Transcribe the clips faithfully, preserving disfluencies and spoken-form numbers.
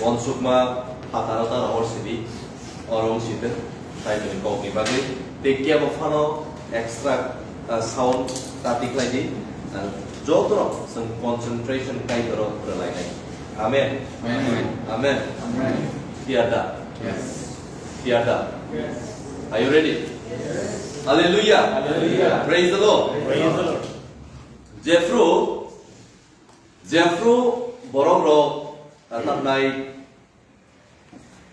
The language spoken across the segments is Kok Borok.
Uansukma phataro ta rohor sidi, oro wng sitwng, Kaitorni kokni bagwi. Tei kebo phano extra, ah, sound ta tikhlai di. Ah, jotorok chwng concentration Kaitoro rwlainai. Amen. Amen. Amen. Amen. Clear da? Yes. Clear da? Yes. Are you ready? Yes. Hallelujah. Hallelujah. Praise the Lord. Praise the Lord. Jephru, jephru borok rok, ah, tamnai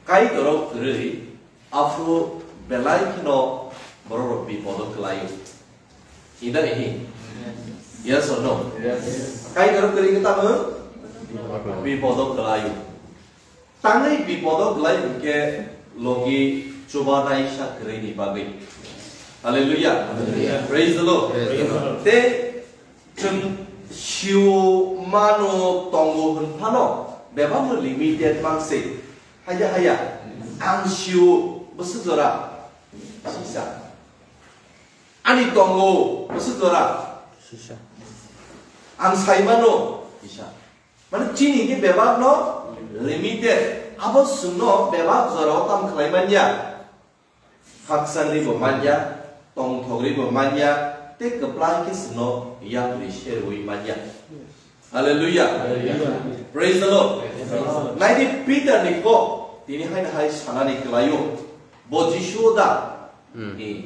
Kaitorok kwrwi, aphuru belai kheno borok rok bipodo kwlaio. Inda ihi? Yes or no? Yes. Kaitorok kwrwi khe tamo? Bipodo kwlaio. Tangwi bipodo kwlai hwnkhe logi chubanai sa kwrwini bagwi. Hallelujah. Hallelujah. Praise the Lord. Praise the Lord. Tei Chwng sio mano tongo hwn phano, bebakno limited mang se. Haya, haya. Ang sio bwswk jora sisa. Ani tongo bwswk jora sisa. Ang sai mano sisa. Mane chini khe bebakno limited. Abo chwngno bebak jorao tam khlai manya. Khakchangribo manya, tongthokribo manya, tei kwplai khe chwngno yapri serwi manya. Hallelujah. Hallelujah. Praise the Lord. Praise the Lord. Naidi Peter ni kok, tini haino hai sanani kwlaio. Bo Jisu da? Hmm. Ni.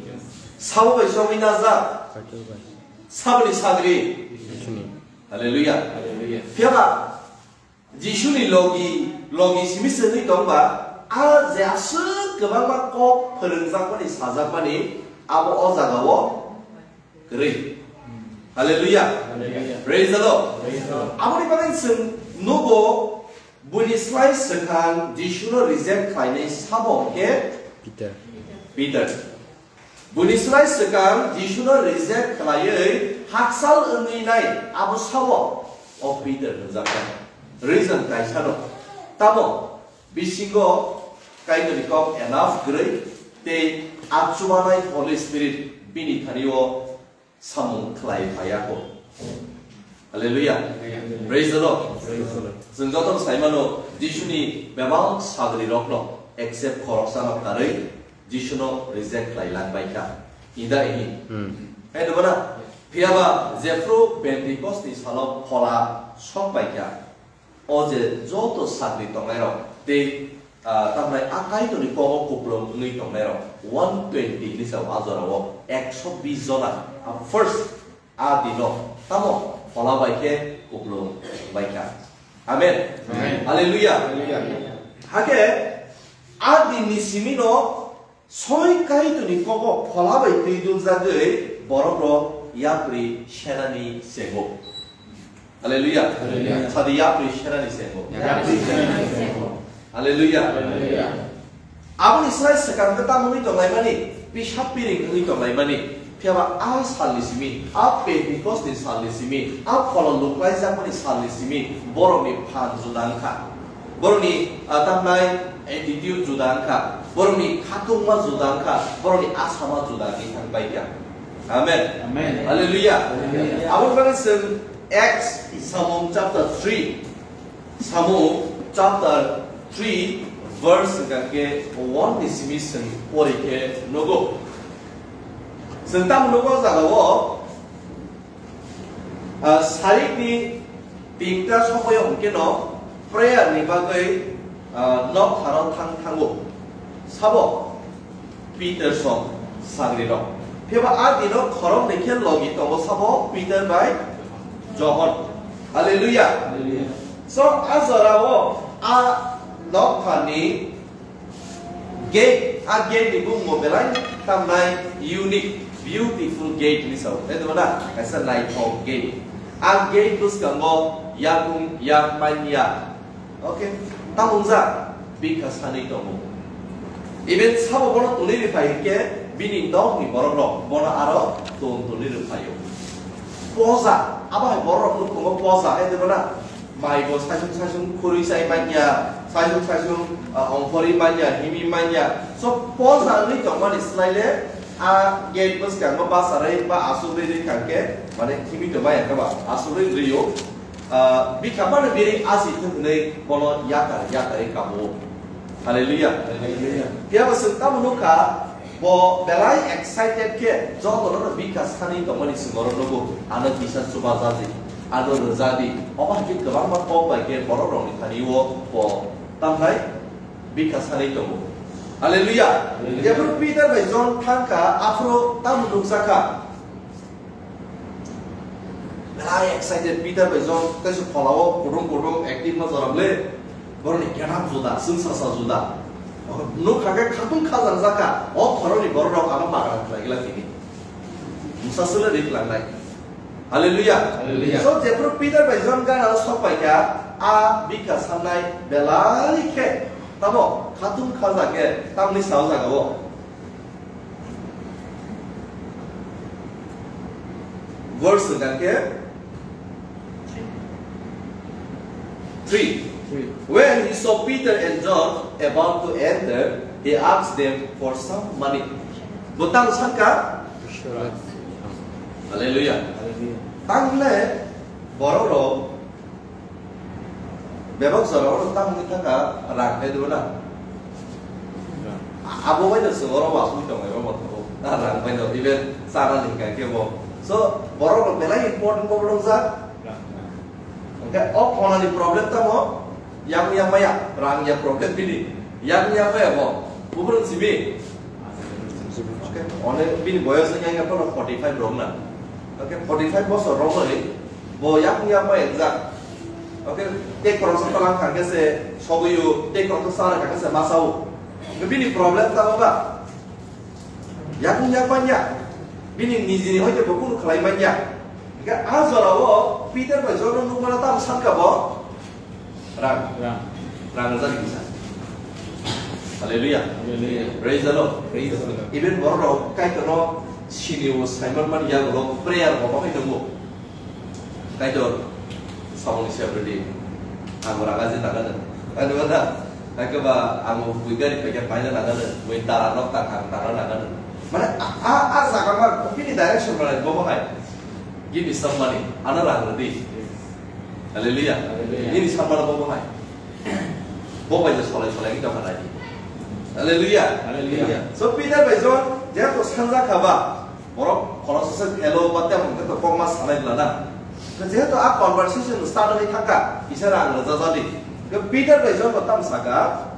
Sabo bai songwi najak. Kaitor bai. Saboni sagri. Jisuni. Hallelujah. Hallelujah. Phiya ba, Jisuni logi, logi simi se wngwi tongba, a je aswk kwbangma kok phwrwngjakmani, sajakmani, abo o jagao kwrwi. Hallelujah. Hallelujah. Praise the Lord. Praise the Lord. Aboni bagwi chwng nugo, buini slai swkang Jisuno reject khlainai sabo hwnkhe Peter. Peter. Buini slai swkang Jisuno reject khlaiwi hakchal wngwi nai abo sabo o Peter hwnjaknai. Reason kaisano. Tamo bisingo Kaitorni kok enough kwrwi tei a chubanai Holy Spirit bini thani-o samung khlai phaiya kho. Hallelujah. Amen. Praise the Lord. Praise the Lord. Chwng joto sai mano, Jisuni bebak sagri rokno except khoroksano karwi Jisuno reject khlai lang bai kha. Inda ini. Hmm. Hai dubana? Phiya ba jephru Pentecost ni salo phola sok bai kha. O je joto sagri tongnairok tei, ah, tamni a Kaitorni kogo kupulung wngwi tongnairok one twenty hinwi sao a jorao ekso bis jona, ah, first a dino tamo phola bai khe kupulung bai kha. Amen. Amen. Hallelujah. Hallelujah. Hakhe a dinni simino Soi Kaitorni kogo phola bai twi duljagwi borok rok yapri senani sengo. Hallelujah. Hallelujah. Sadi yapri senani sengo. Yapri senani sengo. Hallelujah. Hallelujah. Aboni slai swkang khe tamo wngwi tonglaimani, pisa piring wngwi tonglaimani. Phiya ba a salni simi, a Pentecost ni salni simi, a phola luklaijakmani salni simi, borokni phan juda wngkha. Borokni, ah, tamnai attitude juda wngkha, borokni khatungma juda wngkha, borokni asama juda wngwi thang bai kha. Amen. Amen. Hallelujah. Hallelujah. Aboni bagwi chwng Acts Samung chapter three, Samung chapter three verse hwnkha khe one ni simi chwng pori khe nugo. Chwng tamo nugo o jagao, Ah, sarikni tinta somoyo hwnkhe no prayer ni bagwi, ah, nok tharo thang thango. Sabo Peter song sagri rok. Phiba a dino khorok ni khe logi tongo sabo Peter bai Johon. Hallelujah. Hallelujah. So a jorao a nok thani Gate, a gate ni bumung belai tamnai unique, beautiful gate ni sao. Tei tongmana kaisa naithok gate. A gate bwskango yakung yak manya. Okay, tamung ja bikha sanwi tongo. Even sabo bono tuli rwphai hinkhe bini nokni borok rok bono aro tong tuli rwphaio. Poja, abo hai borok rok nukhungo poja, hai tongmana. Mai bo saisung saisung khurui sai manya, saisung saisung, ah, ongkhorwi manya, himwi manya. So, poja wngwi tongmani slai le, a gate bwskango bachari ba asugwi rwi thang khe, mane himwi tongmaya khe ba asugwi rwio. Ah, bikha phano bini asi thung hwnwi bono yakar yakarwi kabo. Hallelujah. Hallelujah. Phiya bo chwng tamo nukha, bo belai excited khe jotono bikha sanwi tongmani chwng oro nugo, ano kisa chubajaji, ano rwjadi. Omo hai khe kwbangma kok bai khe borok rokni thani o bo tamnai bikha sanwi tongo. Hallelujah. Hallelujah. Jephru Peter bai John thangkha, aphuru tamo nukjakha. Belai excited Peter bai John, tei se pholao kutung kutung active ma joram le. Borokni getup juda, chwngsasa juda. Nukha khe khatung khajak jakha, o khoroknwi borok rok ano bagra khlai gila tini. Musa sule rik langnai. Hallelujah. Hallelujah. So, jephru Peter bai John gana o sok pai kha, a bikha sannai belai khe, tamo khatung khajak khe, tamni sao jaga o. Verse hwnkha khe three. Three. When he saw Peter and John about to enter, he asked them for some money. Bo tamo sankha? Hallelujah. Hallelujah. Tangle borok rok bebak jora oro tamo wngwi thangkha rang khai dibo na? Rang. A-, abo bai no chwng oro wasui tongmani bo mothogo. Na rang bai no even chana ni hwnkha khe bo. So, borok rok belai important bo wngjak. Rang, rang. Hwnkhe o khonani problem tamo? Yang ya maya, rang ya problem bini. Yang ya maya bo. Bubrung simi. Okay, one bini boyos wngya wngya phano forty five rok na. Okay, forty five bosor rok bai bo yakung yakma ekjak. Okay, tei koroksa palang kha khe se sogwi o, tei koroksa sara kha khe se masa o. Bini problem tamo ba? Yakung yakma ya. Bini nijini hoite bo kunu khlai man ya. Hingke a jora o Peter bai John no nukmano tamo sankha bo? Rang. Rang. Rang rwjak kisa. Hallelujah. Hallelujah. Praise the Lord. Praise the Lord. Even borok rok Kaitor no sini o Simon man ya borok prayer bo bahai tongo. Kaitor samung ni sep rwdi. Ang raga je naga nang. Ano na. Kaitor ba ang bui gari paikha paina naga nang. Bui tara nok ta kang tara naga nang. Mane a, a, a jaga ma bini direction ma bo bahai. Give me some money. Ano rang rwdi. Hallelujah. Hallelujah. Ini samar bo bahai. Bo bai je solai solai kita mana di. Hallelujah. Hallelujah. So Peter bai John jeto sanja khaba. Borok khoroksa se hello ba temo hwnkhe to kokma sanai bwlana. Jehetu a conversation start wngwi thangkha, kisa rang rwjajadi. Peter bai John bo tam saka,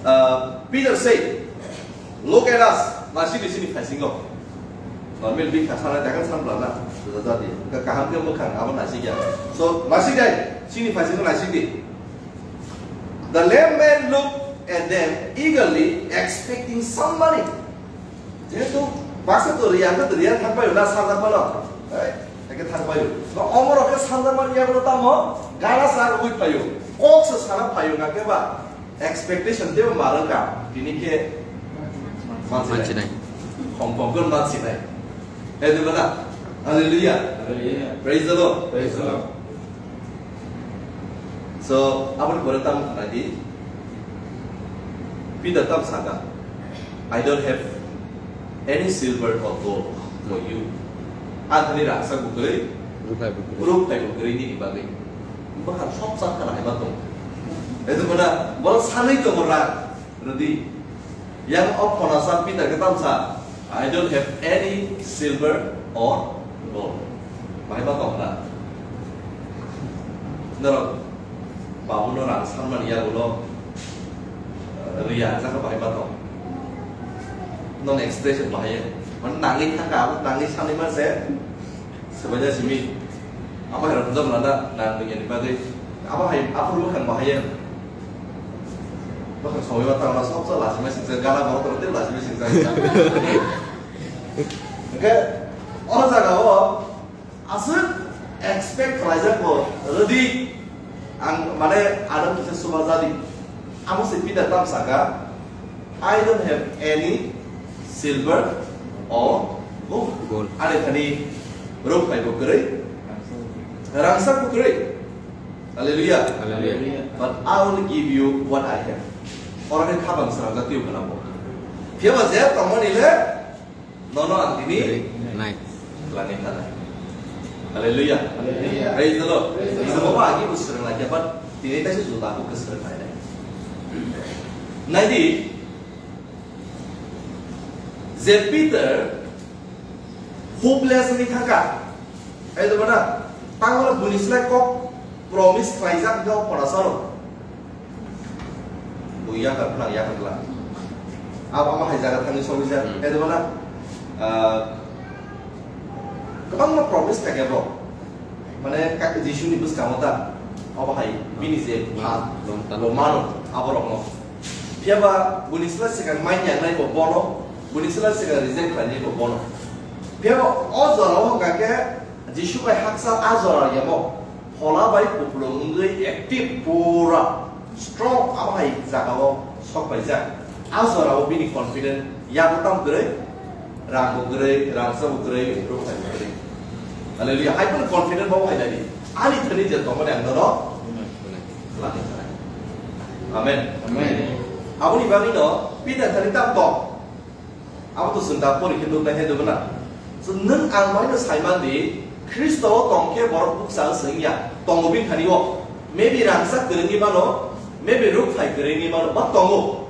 uh, Peter said, "Look at us." Naisik di sini phaisingo. Normal bikha sanai dakhan san bwlana rwjajadi. Hwnkhe kaham khe mwkhang abo naisik ya. So naisik dai sini phaisingo naisik di. The lame man looked at them eagerly, expecting some money. Jehetu baksa to riya, to riya thang payo na, sanja palo. Hai, eke thang payo. No omoro ke sanja man ya bolo tamo, gara sa rugui payo. Kok se sana payo na ke ba. Expectation de maro ka. Tini ke mansinai. Mansinai. Hong Kong kon mansinai. Hai, di mana? Hallelujah. Hallelujah. Praise the Lord. Praise the Lord. So, aboni pore tam khnai di. Peter tam saka, "I don't have any silver or gold for you." Ang thani rangchak bo kwrwi, ruk phai bo kwrwi. Ruk phai bo kwrwi nini bagwi. Bwkha sob chak khana hai ma tong. Etu mana, borok sanwi tongo rang. Rwdi. Yang o phonasa Peter khe tamsa, "I don't have any silver or gold." Bahai ma tong na? Norok babu no rang sanmani yagulo, eh, riya, jaka bahai ma tong. Non expression bahai ya. Man nangwi thangka, abo nangwi sanwi ma se. Sebaja simi. Abo hai rok jom lada, nang dunia ni bagwi. Abo hai, aphuru bwkhang bahai ya. Bwkhang sogwi ma tangma sob sa lachimai singsa, gana borok rok tei lachimai singsa. Hingke, o jaga o, aswk expect khlaijak bo, rwdi, ang, mane, ano kisa suba jadi. Amo se Peter tam saka, "I don't have any silver or gold." Gold. Ani thani ruk phai bo kwrwi, rangchak bo kwrwi. Hallelujah. Hallelujah. "But I will give you what I have." Oro ni khabang srang jatiyo khna bo. Phiya ba je tongmani le, nono ang tini nai. Twlangwi khanai. Hallelujah. Hallelujah. Praise the Lord. Praise the Lord. Abo agi bo swrwng lai khe, but tini taisa juda bo swrwng lai. Naidi, je Peter hopeless ni thangkha. Ai do na, tangwala buini slai kok promise khlaijak do pora saro. Bo yakar phlang yakar la. Abo abo hai jaga thangwi sogwi jak. Hmm. Hai dwbana, ah, kwbangma promise kha kebo. Mane ka Jisuni bwskango ta. Abo hai bini je pha, hmm, bo mano, abo rokno. Phiya ba buini sla sikang mai nyangnai bo bono, buini sla sikang reject khlainai bo bono. Phiya ba o jora o hwnkha khe Jisu bai haksa a jora yamo. Phola bai kupulung wngwi active pura strong abo hai jagao sok paijak. A jorao bini confident yago tam kwrwi, rang bo kwrwi, rangsa bo kwrwi, ruksa bo kwrwi. Hallelujah. Hai phano confident bo hai nai di. Ani thani je tongmani ang nono. Amen. Amen. Aboni bagwi no Peter thani tam tong. Abo to chwng da pori khe nuknai hai dwbana. So, nwng ang boino sai man di, Khristo o tong khe borok bukcha wng ya, tongo bini thani o. Maybe rangchak kwrwngwi mano, maybe rukphai kwrwngwi mano, but tongo.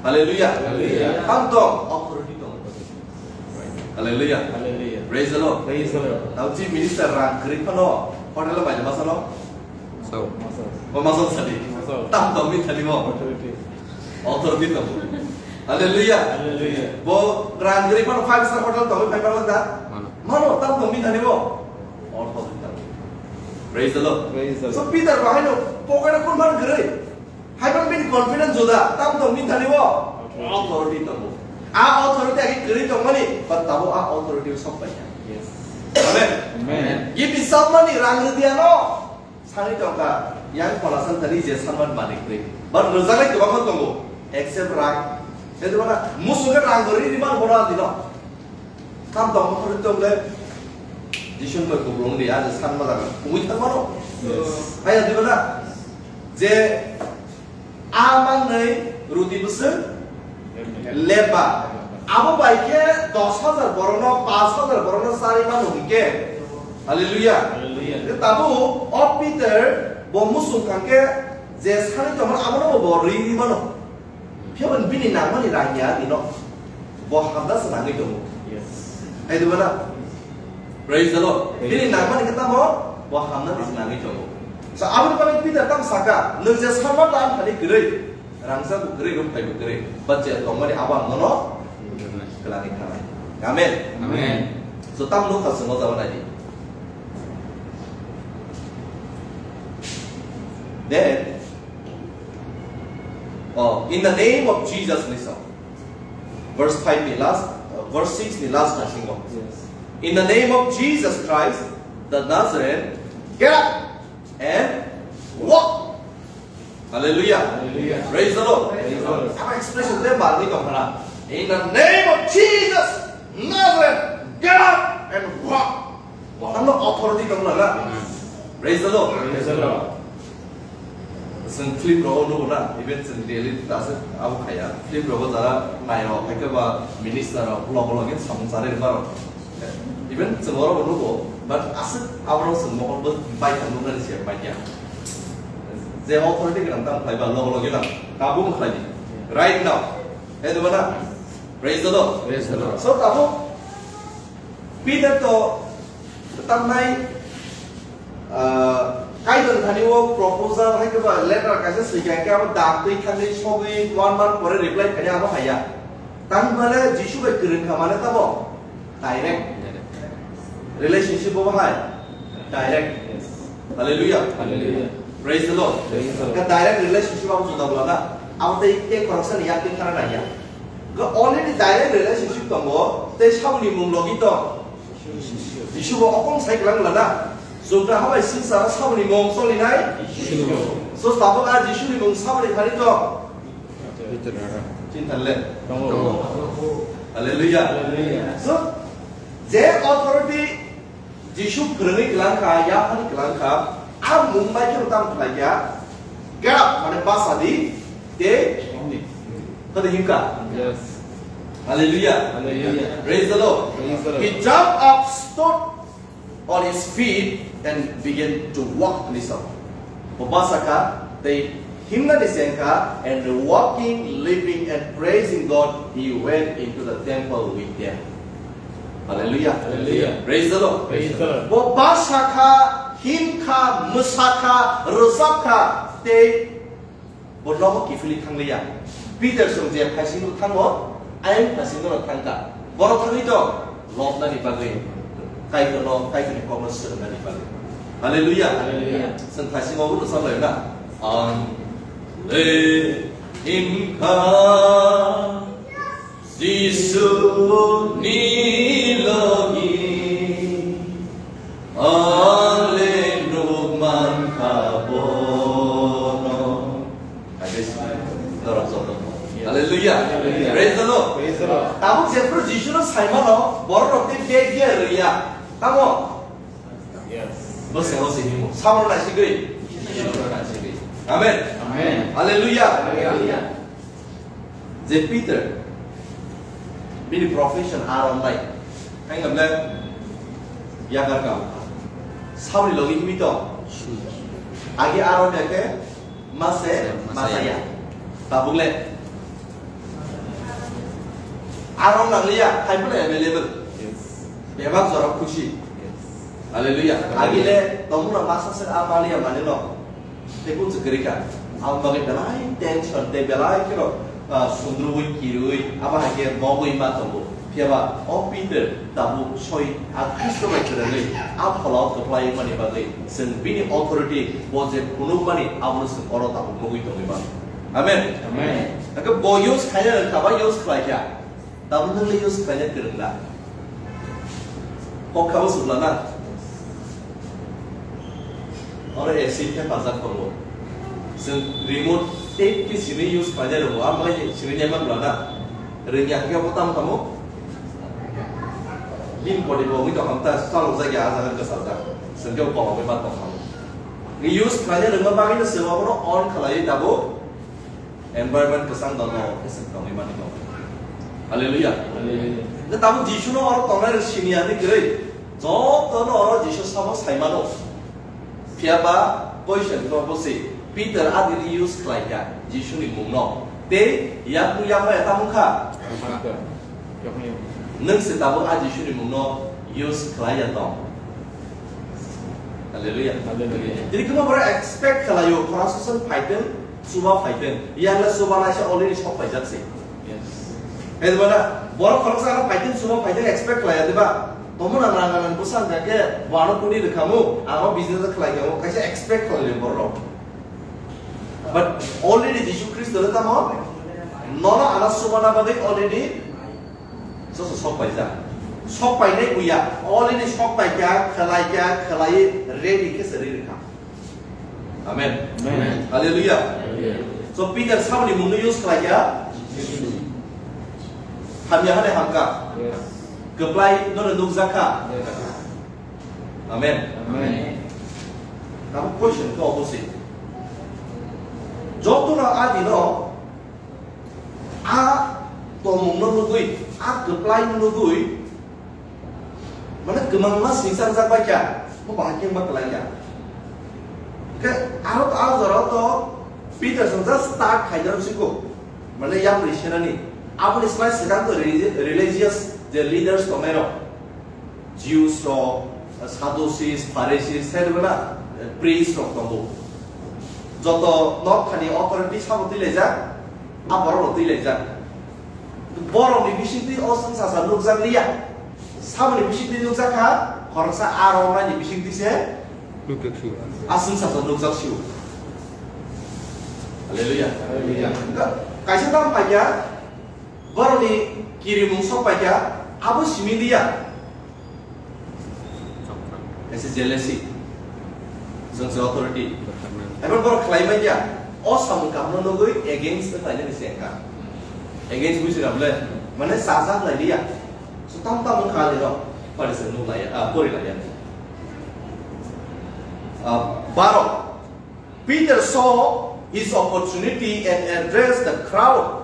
Hallelujah. Hallelujah. Tam tong, authority tongo. Hallelujah. Hallelujah. Praise the Lord. Praise the Lord. Tao chief minister rang kwrwi phano, hotel o bai ma salo? So. O ma salo sadi. So. Tam tong bini thani o. Authority. Authority tongo. Hallelujah. Hallelujah. Bo rang kwrwi phano five star hotel tongwi phai parwk da? Mano. Mano, tam tong bini thani bo. Authority tongo. Praise the Lord. Praise the Lord. So Peter bo haino pocket o phone man kwrwi. Hai phano bini confidence juda, tam tong bini thani bo. Authority. Authority tongo. A authority agi kwrwi tongmani, but tabo a authority o sok pai kha. Yes. Amen. Amen. Ye bisap mani rang rwdiya no. Sani tongkha, yang phola san thani je sanman mani kwrwi. But rwjaknai kwbangma tongo, except rang. Tei tongmana, musuk khe rang kwrwi ri man bono adino. Tam tong mo khorwi tong le, Jisu bai kuplung di, aje san ma jaga. Ui thang mano. Yes. Aya di bana, je A mangnwi ruti bwswk? Lepba. Abo bai khe dos hajar borokno, panch hajar borokno charwi mano hinkhe. Hallelujah. Hallelujah. Tei tabuk o Peter bo musung thang khe je sani tongmani abono bo rwi rwi mano. Phiya bo bini nangmani rang ya bino. Bo hamda se nangwi tongo. Yes. Hai di bana? Praise the Lord. Praise the Lord. Bini nangmani khe tamo? Bo hamnani se nangwi tongo. So, aboni bagwi Peter tam saka, "Nwng je sama ta ang thani kwrwi, rangchak bo kwrwi, rukphai bo kwrwi, but je tongmani abo ang nono kwlangwi thanai." Amen. Amen. So, tam nukha chwng o jaga nai di. Then, oh, "In the name of Jesus," ni sa. Verse five ni last, uh, verse six ni last na singo. Yes. "In the name of Jesus Christ, the Nazarene, get up and walk." Hallelujah. Hallelujah. Praise the Lord. Praise the Lord. Apa expression dia balik kau mana? "In the name of Jesus Nazarene, get up and walk." Wah, authority kau mana? Praise the Lord. Praise the Lord. Chwng film rogo nugo na, even chwng reality ta aswk abo khaya. Film rogo jara nairok, hai khe ba minister rok, logo logi samung charwi rwma rok. Even chwng oro bo nugo, but aswk aborok chwng mokol bo bai thang nuknani se pai kha. Je authority gwnang tamo khlai ba logo logi nang tabuk khlai di. Right now. Hai dwbana? Praise the Lord. Praise the Lord. So tabuk Peter to tamnai, ah, Kaitor thani o proposal hai khe ba letter kaisa swi kha khe abo dak twi thangwi sogwi one month pore reply khaini abo haya. Tang mane Jisu bai kwrwng kha mane tamo direct relationship bo hai direct. Hallelujah. Hallelujah. Praise the Lord. Praise the Lord. Ka direct relationship abo juda bwla na. Abo tei tei khoroksa ni yak tei khara naiya. Ga already direct relationship tongo, tei saboni mung logi tong. Jisu bo okong sai kwlang lana. Jubra habai singsa saboni mung solinai. Jisu. So tabuk a Jisu ni mung saboni thani tong. Chinta le. Tongo. Hallelujah. Hallelujah. So, je authority Jisu kwrwngwi kwlang kha, yaphani kwlang kha, a mung bai kheno tamo khlai kha, get up, mane basa di, tei tadi himka. Yes. Hallelujah. Hallelujah. Praise the Lord. Praise the Lord. He jumped up, stood on his feet and began to walk, listen. Bo bwsakha tei himnani sengkha, and walking, leaping and praising God, he went into the temple with them. Hallelujah. Hallelujah. Praise the Lord. Praise the Lord. Bo bwsakha, himkha, mwsakha, rwchapkha tei Bo nogo kiphilwi thangliya. Peter chwng je phaisingo thango, ayang phaisingo no thangkha. Borok thangwi tong lobnani bagwi Kaitorno, Kaitorni kokno swrwngnani bagwi. Hallelujah. Hallelujah. Chwng phaisingo bo no samlaina. Ang le himkha. Jisu ni logi ang le nuk mankha bono. Hallelujah. Hallelujah. Praise the Lord. Praise the Lord. Tabuk jephru Jisu no saimano, borok rok tei beg ya rwya. Tamo? Yes. Bwskango se himo. Samano naisigwi. Jisu no naisigwi. Amen. Amen. Hallelujah. Hallelujah. Je Peter, bini profession arom bai. Hai ngamle yakar kam. Sabri logi himi to. Agi arom ya ke mase masaya. Tabuk le. Arom nang liya, hai pula available. Bebak jora khusi. Hallelujah. Agi le tomuna masa se amaliya mane no. Tei kung se kwrwi kha. Aboni bagwi belai tension tei belai kheno, ah, sundrui, kirui, abo hai khe mogwi ma tongo. Phiya ba o Peter tabuk soi a Khristo bai kwrwngwi a pholao kwplai mani bagwi chwng bini authority bo je phunukmani abono chwng oro tabuk nugwi tongwi mano. Amen. Amen. Hake bo use khaina rwkha ba use khlai kha. Tabuk nwng le use khlaina kwrwng na. Kok khabo sukla na. Oro A C khe pajak tongo. Chwng remote tei simi use khlaina rwngo. Ang bai simi naima bwla na. Rwngya khe bo tam kamo. Bin body bo wngwi tong kha ta chalok jak ya a jaga kwchajak. Chwng khe bo kologwi ma tong kha. Use khlaina rwngma bagwi no chwng abono on khlaiwi tabuk. Environment kwchang dal no khe chwng tongwi mani kok. Hallelujah. Hallelujah. Hwnkhe tabuk Jisu no oro tongnai rok sini ani kwrwi. Joto no oro Jisu sabo sai mano. Phiya ba question ko bo se Peter adini use khlai kha Jisu ni mung no. Tei yakung yakma ya tamo kha. Nwng se tabuk a Jisu ni mung no use khlai ya tong. Hallelujah. Hallelujah. Tini kwma borok expect khlaio, khorang sosong phaiteng, chuba phaiteng. Yang le chuba naisa already sok paijak se. Yes. Hai diba na? Borok khorang sa phaiteng, chuba phaiteng expect khlaiya diba? Tomo nang rang rang bwsa hwnkha khe, bo ano kuni rwkhamu, amo business khlai khamu, kaisa expect khlaio borok. But already Jisu Khristo le tamo? Nono ano chuba na bagwi already Soso sok paijak. Sok painai buya. Already sok paikha, khwlaikha, khwlai ready khe se ready kha. Amen. Amen. Hallelujah. Hallelujah. So Peter saboni mungno use khlaikha. Hamya hane hamkha. Yes. Kwplai nono nukjakha. Yes. Amen. Amen. Tamo question ko obo se. Jotono adino A tongmungno nugwi, a kwplaino nugwi, mane kwmangma singsangjak bai kha, bo bahai khe ma kwlai kha. Hwnkhe aro to a jorao to Peter song just start khaina siko, mane yapri senani. Aboni slai swkang to reli-, religious je leaders tongnairok. Jews rok, Sadducees, Pharisees, sai rwgwla, priest rok tongo. Joto nok thani authority sabo twilaijak, a borok rok twilaijak. Borok ni bisingtwi o swngchar nukjak liya. Saboni bisingtwi nukjak kha, khoroksa a rok nai ni bisingtwi se Nukjak sio. A swngchar nukjak sio. Hallelujah. Hallelujah. Kaisa tam paikha, Borokni kirimung sok paikha, abo simi liya. Kaisa jealousy. Chwng se authority. Abo borok khlai manya. O samung kaham no nugwi against khlainani se wngkha. Against buji rable. Mane chajak lai liya. So tam tam wngkha ani rok. Pari se nuk laiya, ah, pori laiya. Ah, baro. Peter saw his opportunity and addressed the crowd.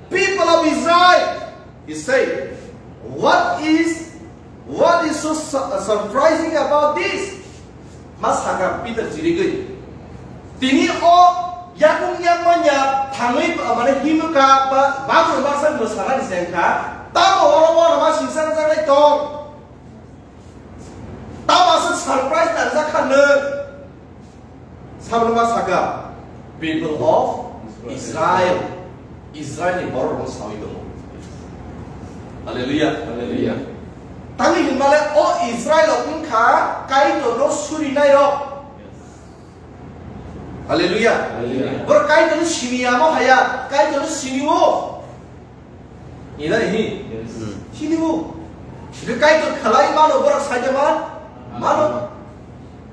"People of Israel," he said, "what is What is so su- surprising about this? Ma sakha Peter chirigwi. Tini o yakung yakmanya thangwi mane himwkha ba babu masa mwsanani sengkha. Tamo oro oro ma singsa jaknai tong. Tamo aswk surprise nangjak kha nw. Sabno ma sakha, people of Israel. Israel ni borok rok sawi tongo. Hallelujah. Hallelujah. Tangwi hinmale o Israel rok wngkha Kaitor no surinai rok. Hallelujah. Hallelujah. Borok Kaitor no sini amo haya, Kaitor no sini o. Ina hi? Yes. Sini o. Kaitor khalai mano borok saija man? Mano.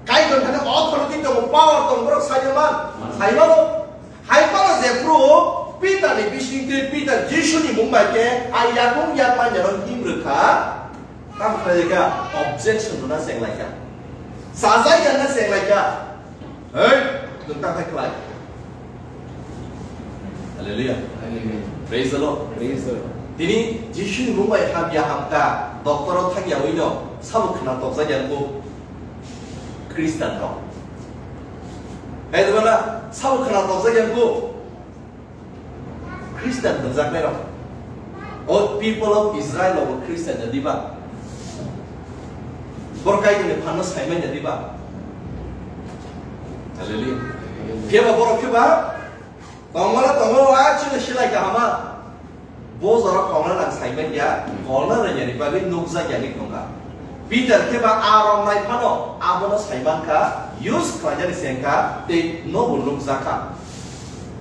Kaitor thani authority tongo, power tongo, borok saija man? Sai mano. Hai mano jephru Peter ni bisingtwi Peter Jisu ni mung bai khe a yakung yakmanya no him rwkha. Tam khlai kha objection rwna cheng lai kha. Sajai ya na cheng lai kha. Hey, nwng ta khai khlai. Hallelujah. Hallelujah. Praise the Lord. Praise the Lord. Tini Jisu ni mung bai hamya hamka doctor o thangya wi no sabo khna tokjak yang bo Christian rok. Hai dwala sabo khna tokjak yang bo Christian hwnjaknai rok. O people of Israel rok bo Christian ya diba? Borok Kaitor ni phan no sai man ya diba? Hallelujah. Phiya ba borok khe ba tongmala tongo a chini silai kahama. Bo jora khongna nang sai man ya, khongna rwnya ni bagwi nukjak ya ni khongkha. Peter khe ba a rok nai phano abono sai man kha, use khlaijani seng kha, tei nobo nukjak kha.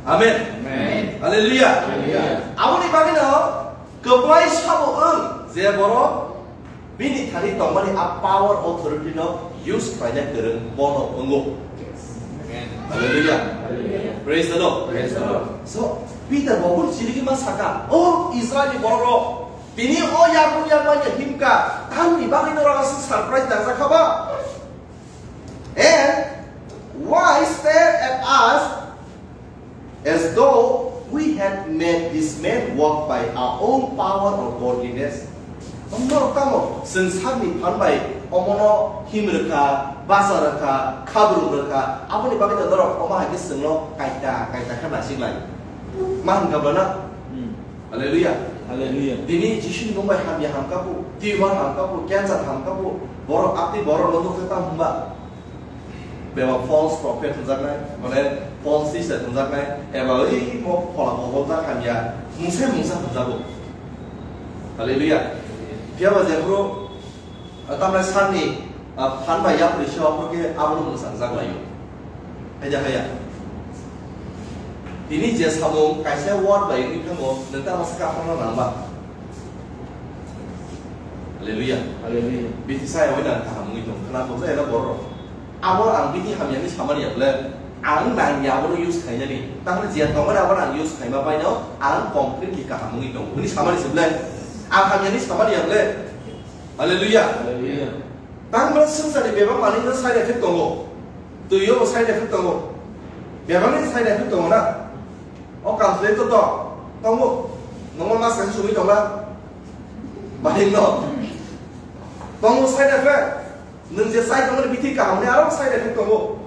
Amen. Amen. Hallelujah. Hallelujah. Aboni bagwi no kwplai sabo wng je borok bini thani tongmani a power authority no use khlaina kwrwng bono wngo. Amen. Hallelujah. Hallelujah. Praise the Lord. Praise the Lord. So Peter bo bun chirigwi ma saka, "O Israel ni borok rok, tini o yakung yakmanya himka, tamni bagwi norok aswk surprise nangjak kha ba? And why stare at us as though we had made this man walk by our own power or godliness?" Norok tamo chwng sakni phan bai omono him rwkha, bacha rwkha, khabrung rwkha, aboni bagwi norok omo hai khe chwngno kaita kaita khe naisik lai. Ma hwnkha bana? Hmm. Hallelujah. Hallelujah. Tini Jisuni mung bai hamya hamkha bo, tumor hamkha bo, cancer hamkha bo, borok abdi borok no nukha tamo hwnba? Bebak false prophet hwnjaknai, mane false teacher hwnjaknai, eba oi mo phola mogol jak hamya, mungsa mungsa hwnjago. Hallelujah. Phiya ba jephru, ah, tamni sakni, ah, phan bai yapri se ophru khe abono mwchang jak laio. Haida haya. Tini je samung kaisa word bai wngwi thango, nwng tamo se kaphang nang ba? Hallelujah. Hallelujah. Bithi saya wina kaham wngwi tong, khna tong jaya na borok. Abo ang bithi hamyani samani ya ble, ang nang ya abono use khainani. Tangni je tongmani abono ang use khaima baino, ang completely kaham wngwi tong. Wngwi samani se ble, ang hamyani samani ya ble. Hallelujah. Hallelujah. Tang ble swngcharni bebak manwi no side effect tongo. Twiyo bo side effect tongo. Bebakni side effect tongo na. O calculator to tongo. Normal mas kaisa sumui tongla. Bahing no. Tongo side effect. Nwng je chai tongmani bithi kaham ni aro side effect tongo.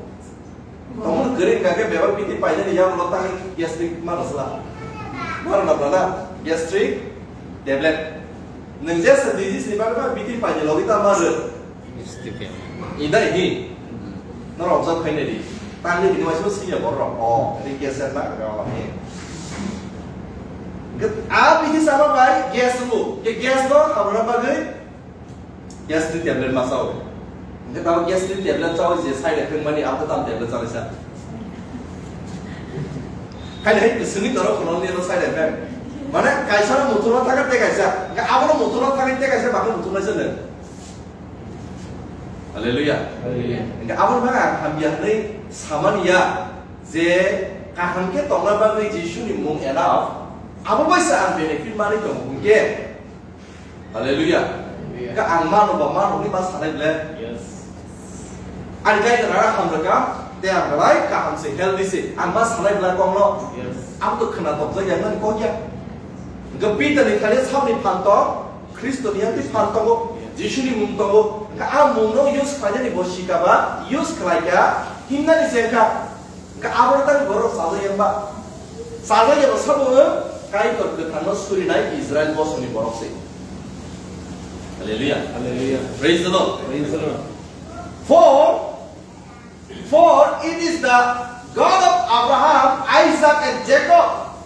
Tongmani kwrwi hwnkha khe bebak bithi painani yagulo tangwi gastric mano sla. Mano na bla na gastric tablet. Nwng je sa disease ni bagwi ba bithi paini logi ta mano. Indai hi. Norok observe khainai di. Tangwi bini waisa siya borok. Oh, ri cancer na ga wa ni. Get a bithi sama bai gas ru. Ke gas no hamna bagwi gastric tablet ma chao. Hingke tamo gastric tablet chao je side effect mani abo tam tablet chao sa. Khaina hai kusuni toro kono ni side effect. Mane kaisa no muthurma thangkha te kaisa. Hingke abo no muthurma thangkha te kaisa bakhe muthurma se le. Hallelujah. Hallelujah. Hingke abo no hamya hwnwi samani ya je kaham khe tongna bagwi Jisuni mung enough. Abo bai se ang benefit manwi tongo hingke. Hallelujah. Hallelujah. Ka ang mano ba mano ni ma sanai ble. Yes. Ani kai rara ham raka, te ang rai kaham se healthy se. Ang ma sanai bla kong no. Yes. Ang to khna tok jai yang nang kong ya. Ga Peter ni thani sam ni phan to, Kristo ni yang ti phan to go. Yes. Jisuni mung tongo, hwnkhe a mungno use khlainani bo sikaba, use khlaikha, himnani se wngkha. Hwnkhe abo tang borok chajak ya ba? Chajak ya bo sabo wng, Kaitor kwthangno surinai Israel bosongni borok se. Hallelujah. Hallelujah. Praise the Lord. Praise the Lord. For For it is the God of Abraham, Isaac, and Jacob,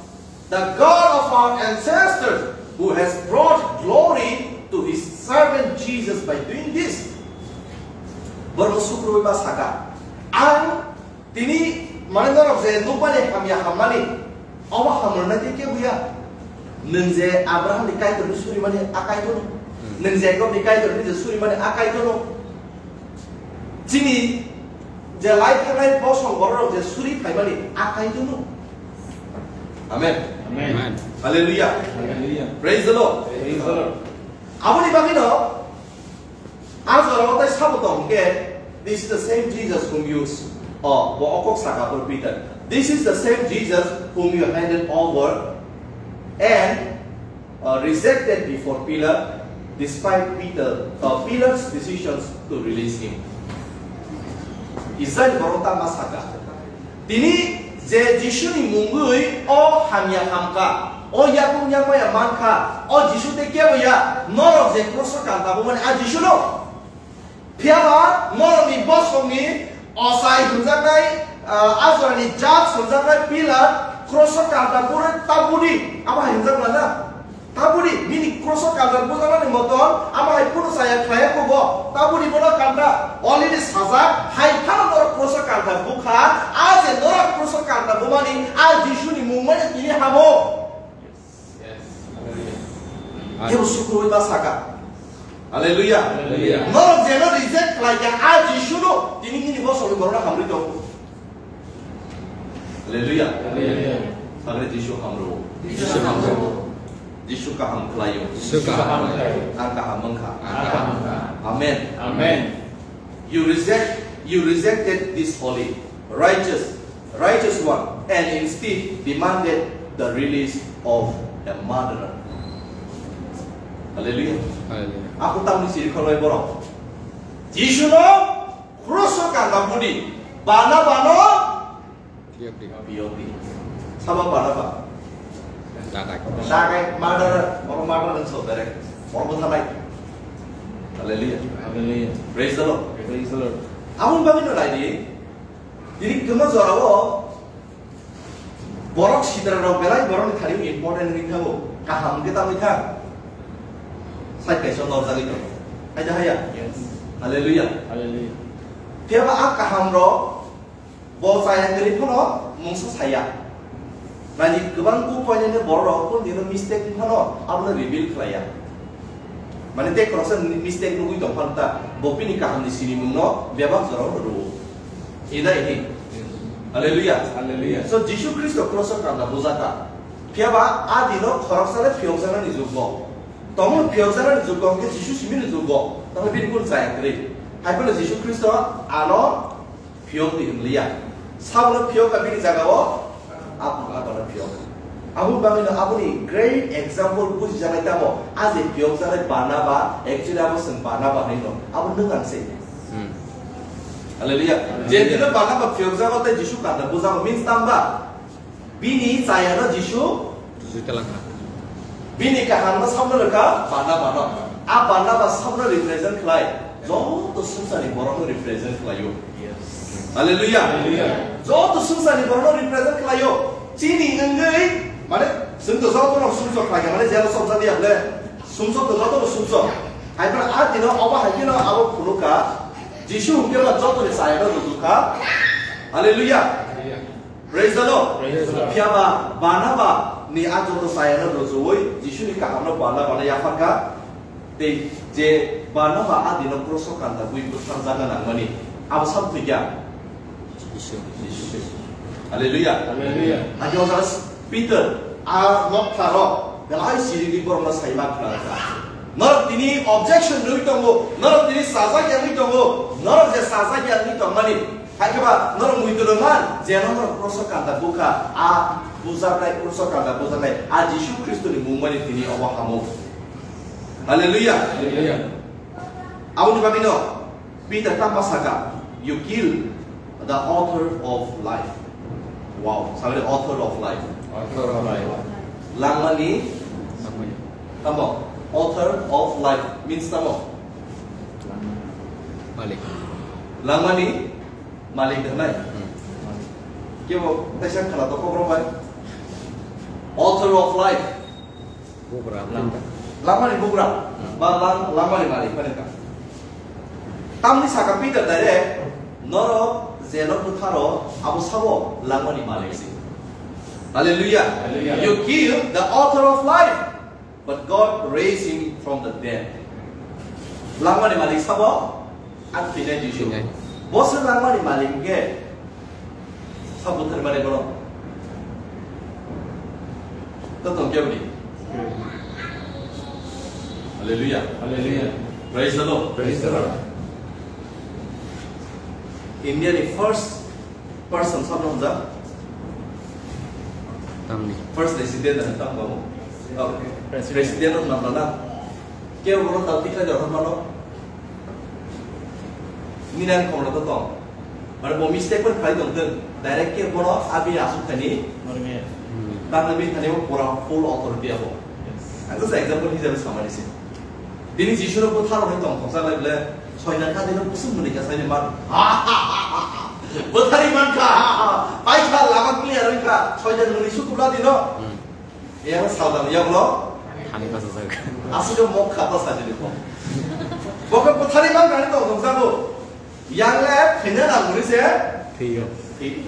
the God of our ancestors, who has brought glory to his servant Jesus by doing this. Borok sukrubwi ba saka, ang tini mane norok je nukmani hamya hammani, omo hamrwna tei kebo ya. Nwng je Abrahamni Kaitorni surimani a Kaitorno, nwng Jakobni Kaitorni je surimani a Kaitorno. Chini je lai thangnai bosong bororok je suri phaimani a Kaitorno. Amen. Amen. Amen. Hallelujah. Hallelujah. Praise the Lord. Praise the Lord. Aboni bagwino a jorao tai sabo tong hwnkhe, "This is the same Jesus whom you s-," oh, bo okok saka por Peter. "This is the same Jesus whom you handed over and uh, rejected before Pilate, despite Peter, uh, Pilate's decisions to release him." Israel borok tama saka. Tini je Jisuni mungwi o hamya hamkha, o yakung yakmaya mankha, o Jisu tei kebo ya, norok je kroso kanta bumani a Jisuno. Phiya ba norokni bosongni ochai hwnjaknai, ah, a jorani judge hwnjaknai Pilat kroso kanta buri tabudi, abo hai hwnjakma na? Tabudi, bini kroso kanta bujaknani moton abo hai phano chaya khlaiya kho bo. Tabudi bono kanta already sajak, hai phano norok kroso kanta bukha, a je norok kroso kanta bumani a Jisuni mung mani tini hamo. Yes. Hallelujah. Kebo sukrubwi ba saka. Hallelujah. Hallelujah. Norok jeno reject khlaikha a Jisuno, tini nini bosongni borokno hamrwi tongo. Hallelujah. Hallelujah. Sagre Jisu hamrwo. Jisu hamrwo. Jisu kaham khlaio. Jisu kaham khlaio. Ang kaham wngkha. Ang kaham wngkha. Amen. Amen. You reject, you rejected this holy, righteous, righteous one, and instead demanded the release of a murderer. Hallelujah. Hallelujah. Aku tamni siri kholai borok. Jisuno kruso kanda budi, Barnabano P O P. P O P. Sama Barnaba. Dakai. Dakai, murder, oro murder nang so direct. Oro bwtharnai. Hallelujah. Hallelujah. Praise the Lord. Praise the Lord. Aboni bagwi no naidi. Tini kwma jorao borok sitra rok belai borokni thani important wngwi thango. Kaham khe tangwi thang. Sai kaisa norjagwi tongo. Hai da haya? Yes. Hallelujah. Hallelujah. Phiya ba a kaham rok Bo chaya kwrwi phano mungsa saya. Nani kwbang kuk painani borok kunu dino mistake wng phano abono reveal khlaiya. Mane tei khoroksa mistake nugwi tong phano ta, bo bini kahamni sinimungno bebak jorao rwo. Ina ini. Hallelujah. Hallelujah. So Jisu Khristo kroso kanda bujaka. Phiya ba a dino khoroksa le phiyokjaknani jukgo. Tongmung phiyokjaknani jukgo hwnkhe Jisu simini jukgo. Tamo bini kunu chaya kwrwi. Hai phano Jisu Khristo ano phiyok di hwnliya. Sabono phiyok kha bini jagao, a, abono phiyok kha. Abo bagwino aboni great example bujijaknai tamo, a je phiyokjaknai Barnaba, actually abo chwng Barnaba hinwi no, abo nwng ang se. Hmm. Hallelujah. Hallelujah. Je dino Barnaba phiyokjago tei Jisu kanda bujago means tamba? Bini chayano Jisu Tujui talangkha. Bini kahamno sabno rwkha Barnabano. A Barnaba sabno represent khlai, joto swngcharni borokno represent khlaio. Yes. Hallelujah. Hallelujah. Joto swngcharni borokno represent khlaio. Chini wngwi, mane, chwng to jotono sumsok khlaikha, mane, jero sopjadi ya ble, sumsok to jotono sumsok. Hai phano a dino obo hai kheno abo phunukha, Jisu hwnkhe ba jotoni chayano rwjukha. Hallelujah. Hallelujah. Praise the Lord. Praise the Lord. Phiya ba Barnaba ni a joto chayano rwchoi Jisuni kahamno Barnaba no yapharkha. Tei je Barnaba a dino kroso kanta bui bwtharjakna nangmani, abo sabo thwikya? Jisu. Jisu. Hallelujah. Hallelujah. Agi o jaga Peter a noktharo belai sirigwi borokno saima khnarkha. Norok tini objection rwui tongo, norok tini sajak yangwi tongo, norok je sajak yangwi tongmani, hai khe ba norok muitu rwman, jeno norok kroso kanta bukha, a bujaknai, kroso kanta bujaknai, a Jisu Khristoni mung mani tini obo hamo. Hallelujah. Hallelujah. Aboni bagwino Peter tamo saka, "You kill the author of life." Wow, sagri author of life. Author of life. Langmani tamo, author of life means tamo? Malik. Langmani malik hwnai. Hmm. Kebo kaisa khwna to kokrok bai. Author of life. Bugra, langmani bugra. Hmm. Ba lang-, langmani malik phani ka. Tamni saka Peter direct, "Norok jeno bwtharo abo sabo langmani malik si." Hallelujah. Hallelujah. "You kill the author of life, but God raised him from the dead." Langmani malik sabo? Ang thwinai Jisu. Thwinai. Bo se langmani malik hwnkhe sabo thwrwimani borok. To tong khe bini. Hallelujah. Hallelujah. Praise the Lord. Praise the Lord. India ni first person sabo hwnjak. Tamni. First president na tam babu. Oh, president. President of Nambana. Kebo bono tau tikhlai jor hwnmano. Nini ani khomorok to tong. Mane bo mistake pun khlai tong thung. Direct khe bono abi asuk thani. Normal. Hmm. Tangna bi thani bo pura full authority abo. Yes. Ang just example hisabe samani se. Tini Jisu no bwthar rok tong thoksa lai ble. Soidan kha dino kusum muni ka sai man. Bwthari man kha. Pai kha lama clear oi kha. Soidan muni su kubla dino. Hmm. Eyang saldan yaklo. Thani basa sak. Aswk mok khata sajili ko. Bokhe bwthari man kani tong thokjago. Yang le thina na muri se. Thiyo. Thi.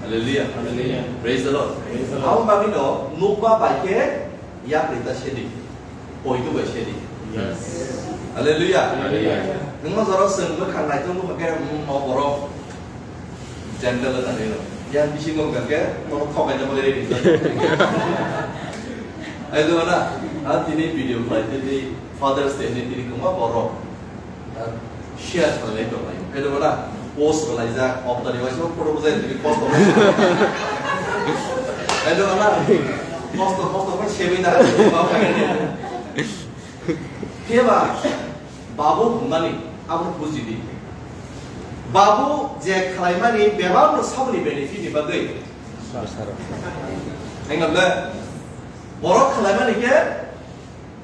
Hallelujah. Hallelujah. Praise the Lord. Praise the Lord. Ang bagino nukba bai khe yak rita sedi. Poito bai sedi. Yes. Hallelujah. Hallelujah. Nungma jora seng bwkhang naitok bwkha khe, mm, o borok gentle na nilo. Yang bisingo hwnkha khe, nono thokai jabo ready. Ai do na, a tini video khlai tini Father's Day ni tini kwma borok. Share khlailai tonglai. Khe debo na, post khlaijak, optani waisa photo bujai tini post khlai. Khe debo na, post, post khlai sebi na. Phiya ba, babu hwnmani abo buji di. Babu je khlaimani bebak no saboni benefit ni bagwi. Bwsarok. Engam le, borok khlaimani khe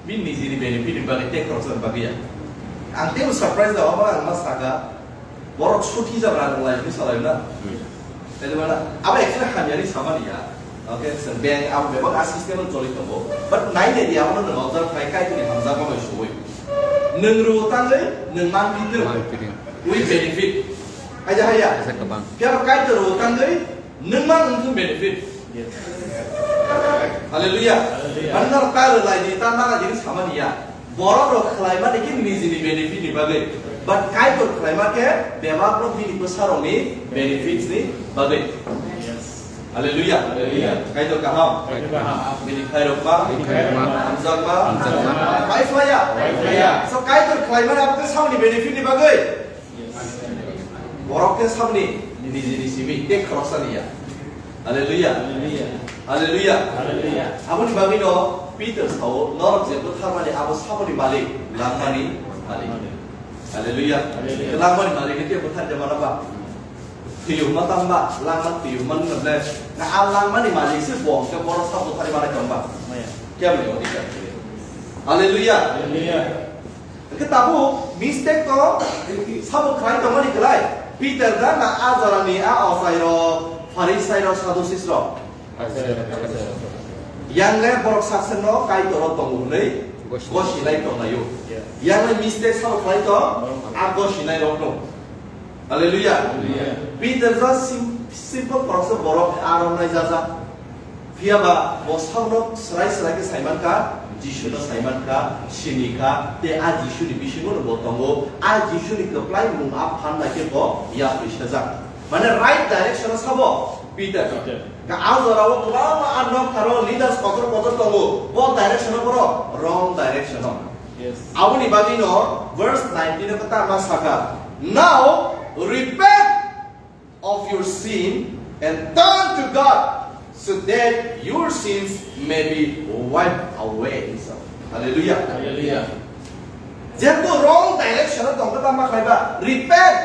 Bini nijini benefit ni bagwi tei khoroksa ni bagwi ya. Ang teibo surprise da, omo ang ma saka, borok suthi jabra ang lai ni salai na. Hmm. Tei mana, abo actually hamya ni samani ya. Okay, so bank abo bebak a system no choli tongo. But nai nai di abo no observe khai kai tini hamjakma bai suwi. Nung ru tangwi, nung man phi tong. Man phi tong. We benefit. Aja haya. Asa kabang. Kya kai to ru tangwi, Nung ma nung thung benefit. Yes. Hallelujah. Hallelujah. Mane norok ta rwlai di, ta nana jini samani ya. Borok rok khlai mani khe nijini benefit ni bagwi. But Kaitor khlai ma khe bebak rok bini bwsa rok ni benefits ni bagwi. Yes. Hallelujah. Hallelujah. Kaitor kaham. Kaitor kaham. Bini khlai rok ma. Bini khlai rok ma. Hamjak ma. Hamjak ma. Pai phlai ya. Pai phlai ya. So Kaitor khlai mani abo khe samani benefit ni bagwi. Borok khe saboni nijini simi tei khoroksa ni ya. Hallelujah. Hallelujah. Hallelujah. Hallelujah. Aboni bagwi no Peter sao, norok je bwtharmani abo saboni malik, langmani malik. Hallelujah. Hallelujah. Langmani malik ni tei bwthar de mana ba? Thiyuma tamba, langma thiyuma nang le. Na a langmani malik se bo, ke borok sabo thari mana tamba. Amen. Kya bani odhikar? Hallelujah. Hallelujah. Hwnkhe tabuk mistake to sabo khlai tongmani kwlai. Peter da na a jorani a ochai rok, Pharisai rok, Saddusis rok. Yang le borok saksen no Kaitor o tongo hwnwi gosinai tonglaio. Yang le mistake sabo khlai tong, a gosinai rok no. Hallelujah. Hallelujah. Peter just sim-, simple khoroksa borok aro naijajak. Phiya ba bo sabono swrai swrai khe saiman kha, Jisu no saiman kha, sini kha, tei a Jisu ni bisingo no bo tongo, a Jisu ni kwplai mung a phan nai khe bo yapri sajak. Mane right direction o sabo Peter. Peter. Ka a jora o kwbangma a noktharo leaders kotor kotor tongo, bo direction o borok wrong direction o. Yes. Aboni bagwi no verse nineteen o kwtal ma saka, "Now repent of your sin and turn to God so that your sins may be wiped away." Hallelujah. Hallelujah. Jehetu wrong direction o tongkha, tamo khlaiba, repent,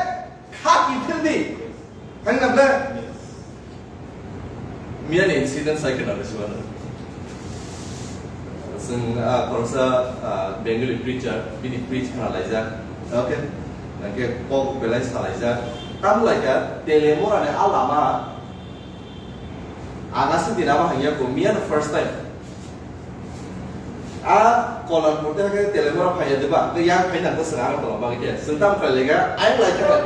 kha kiphildi. Thangna ble? Miyani incident sai khna rwsibano. Chwng, ah, khoroksa, ah, Bengali preacher, bini preach khna laijak. Okay? Hwnkhe kok belai sa laijak. Tamo laikha, Telemora ni a lama. Ang aswk din abo hangya ko, miya no first time. A Kolanpur te ke Telemora phaiya de ba, ke yang phai nang ko sera ko ba ke, sentam phai lega, ai lai ka ba.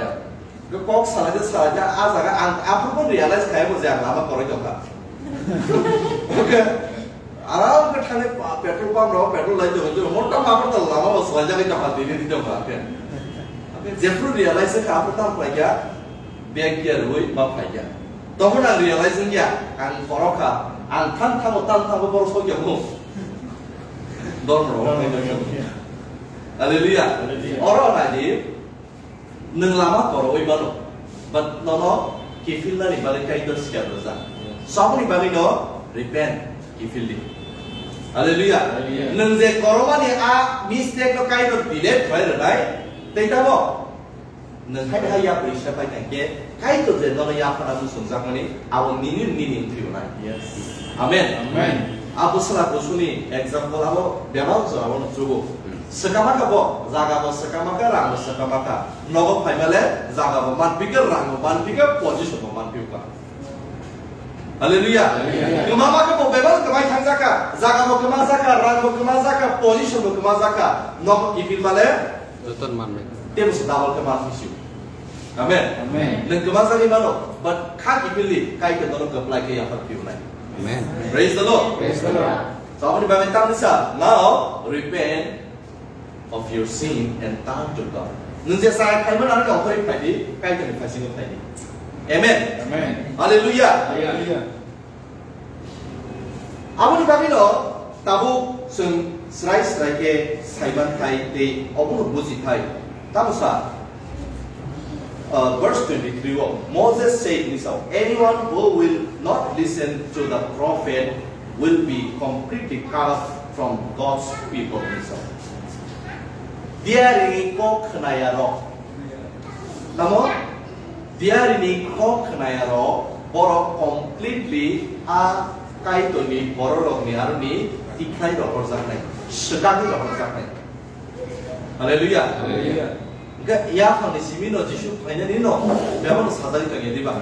Ke kok salai de salai de, a jaga ang aphuru ko realize khai bo je ang lama koroi jokha. Okay. Aram ke thane pa-, petrol pump ro, petrol lai jokha, jokha, motta ma pa lama ba salai jagoi jokha, dini di jokha, okay. Okay, jephuru realize kha, aphuru tam phai ya, bag gear rwi ma phai ya. Tongmani ang realize wngya, ang borok kha, ang thang thango, tang thango borok sokya mo. Dor rok. Hallelujah. Hallelujah. Oro nai di, nwng lama korowi mano, but nono kiphilnani bagwi Kaitor sikar rwjak. Yes. Saboni bagwi no repent, kiphil di. Hallelujah. Hallelujah. Nwng je koromani a mistake no Kaitor delete khlai rwnai, tei tamo? Nwng hai hai yapri se pai tang khe, Kaitor je nono yaphana muchungjakmani, abo nini nini wngphiyonai. Yes. Amen. Amen. Abo sala bosuni example abo bebak jora bono chugo. Hmm. Swkama kha bo, jaga bo swkama kha, rang bo swkama kha. Nogo phaima le, jaga bo manphi kha, rang bo manphi kha, position bo manphi kha. Hallelujah. Hallelujah. Kwmama khe bo bebak kwmai thangjakha, jaga bo kwmajakha, rang bo kwmajakha, position bo kwmajakha. Nogo kiphil male, Joton manmai. Tebo se double khe ma phisiu. Amen. Amen. Nwng kwma jagwi mano, but kha kiphildi, Kaitor nono kwplai khe yaphar phiunai. Amen. Praise the Lord. Praise the Lord. So, aboni bagwi tamni sa, now repent of your sin and turn to God. Nwng je sa khaima nang nang khori phaidi, Kaitorni phasingo phaidi. Amen. Amen. Hallelujah. Hallelujah. Aboni bagwino tabuk chwng srai srai khe saiman thai tei obono buji thai. Tamo sa, uh, verse twenty-three o, Moses said, hwnwi sao, "Anyone who will not listen to the prophet will be completely cut off from God's people," hwnwi sao. Diarini kok khwnayarok. Tamo? Diarini kok khwnayarok, borok completely a Kaitorni bororokni aroni tikhlai rohorjaknai, swkagwi rohorjaknai. Hallelujah. Hallelujah. Hwnkhe yaphangni simino Jisu phainani no bebakno sajagwi tongya diba?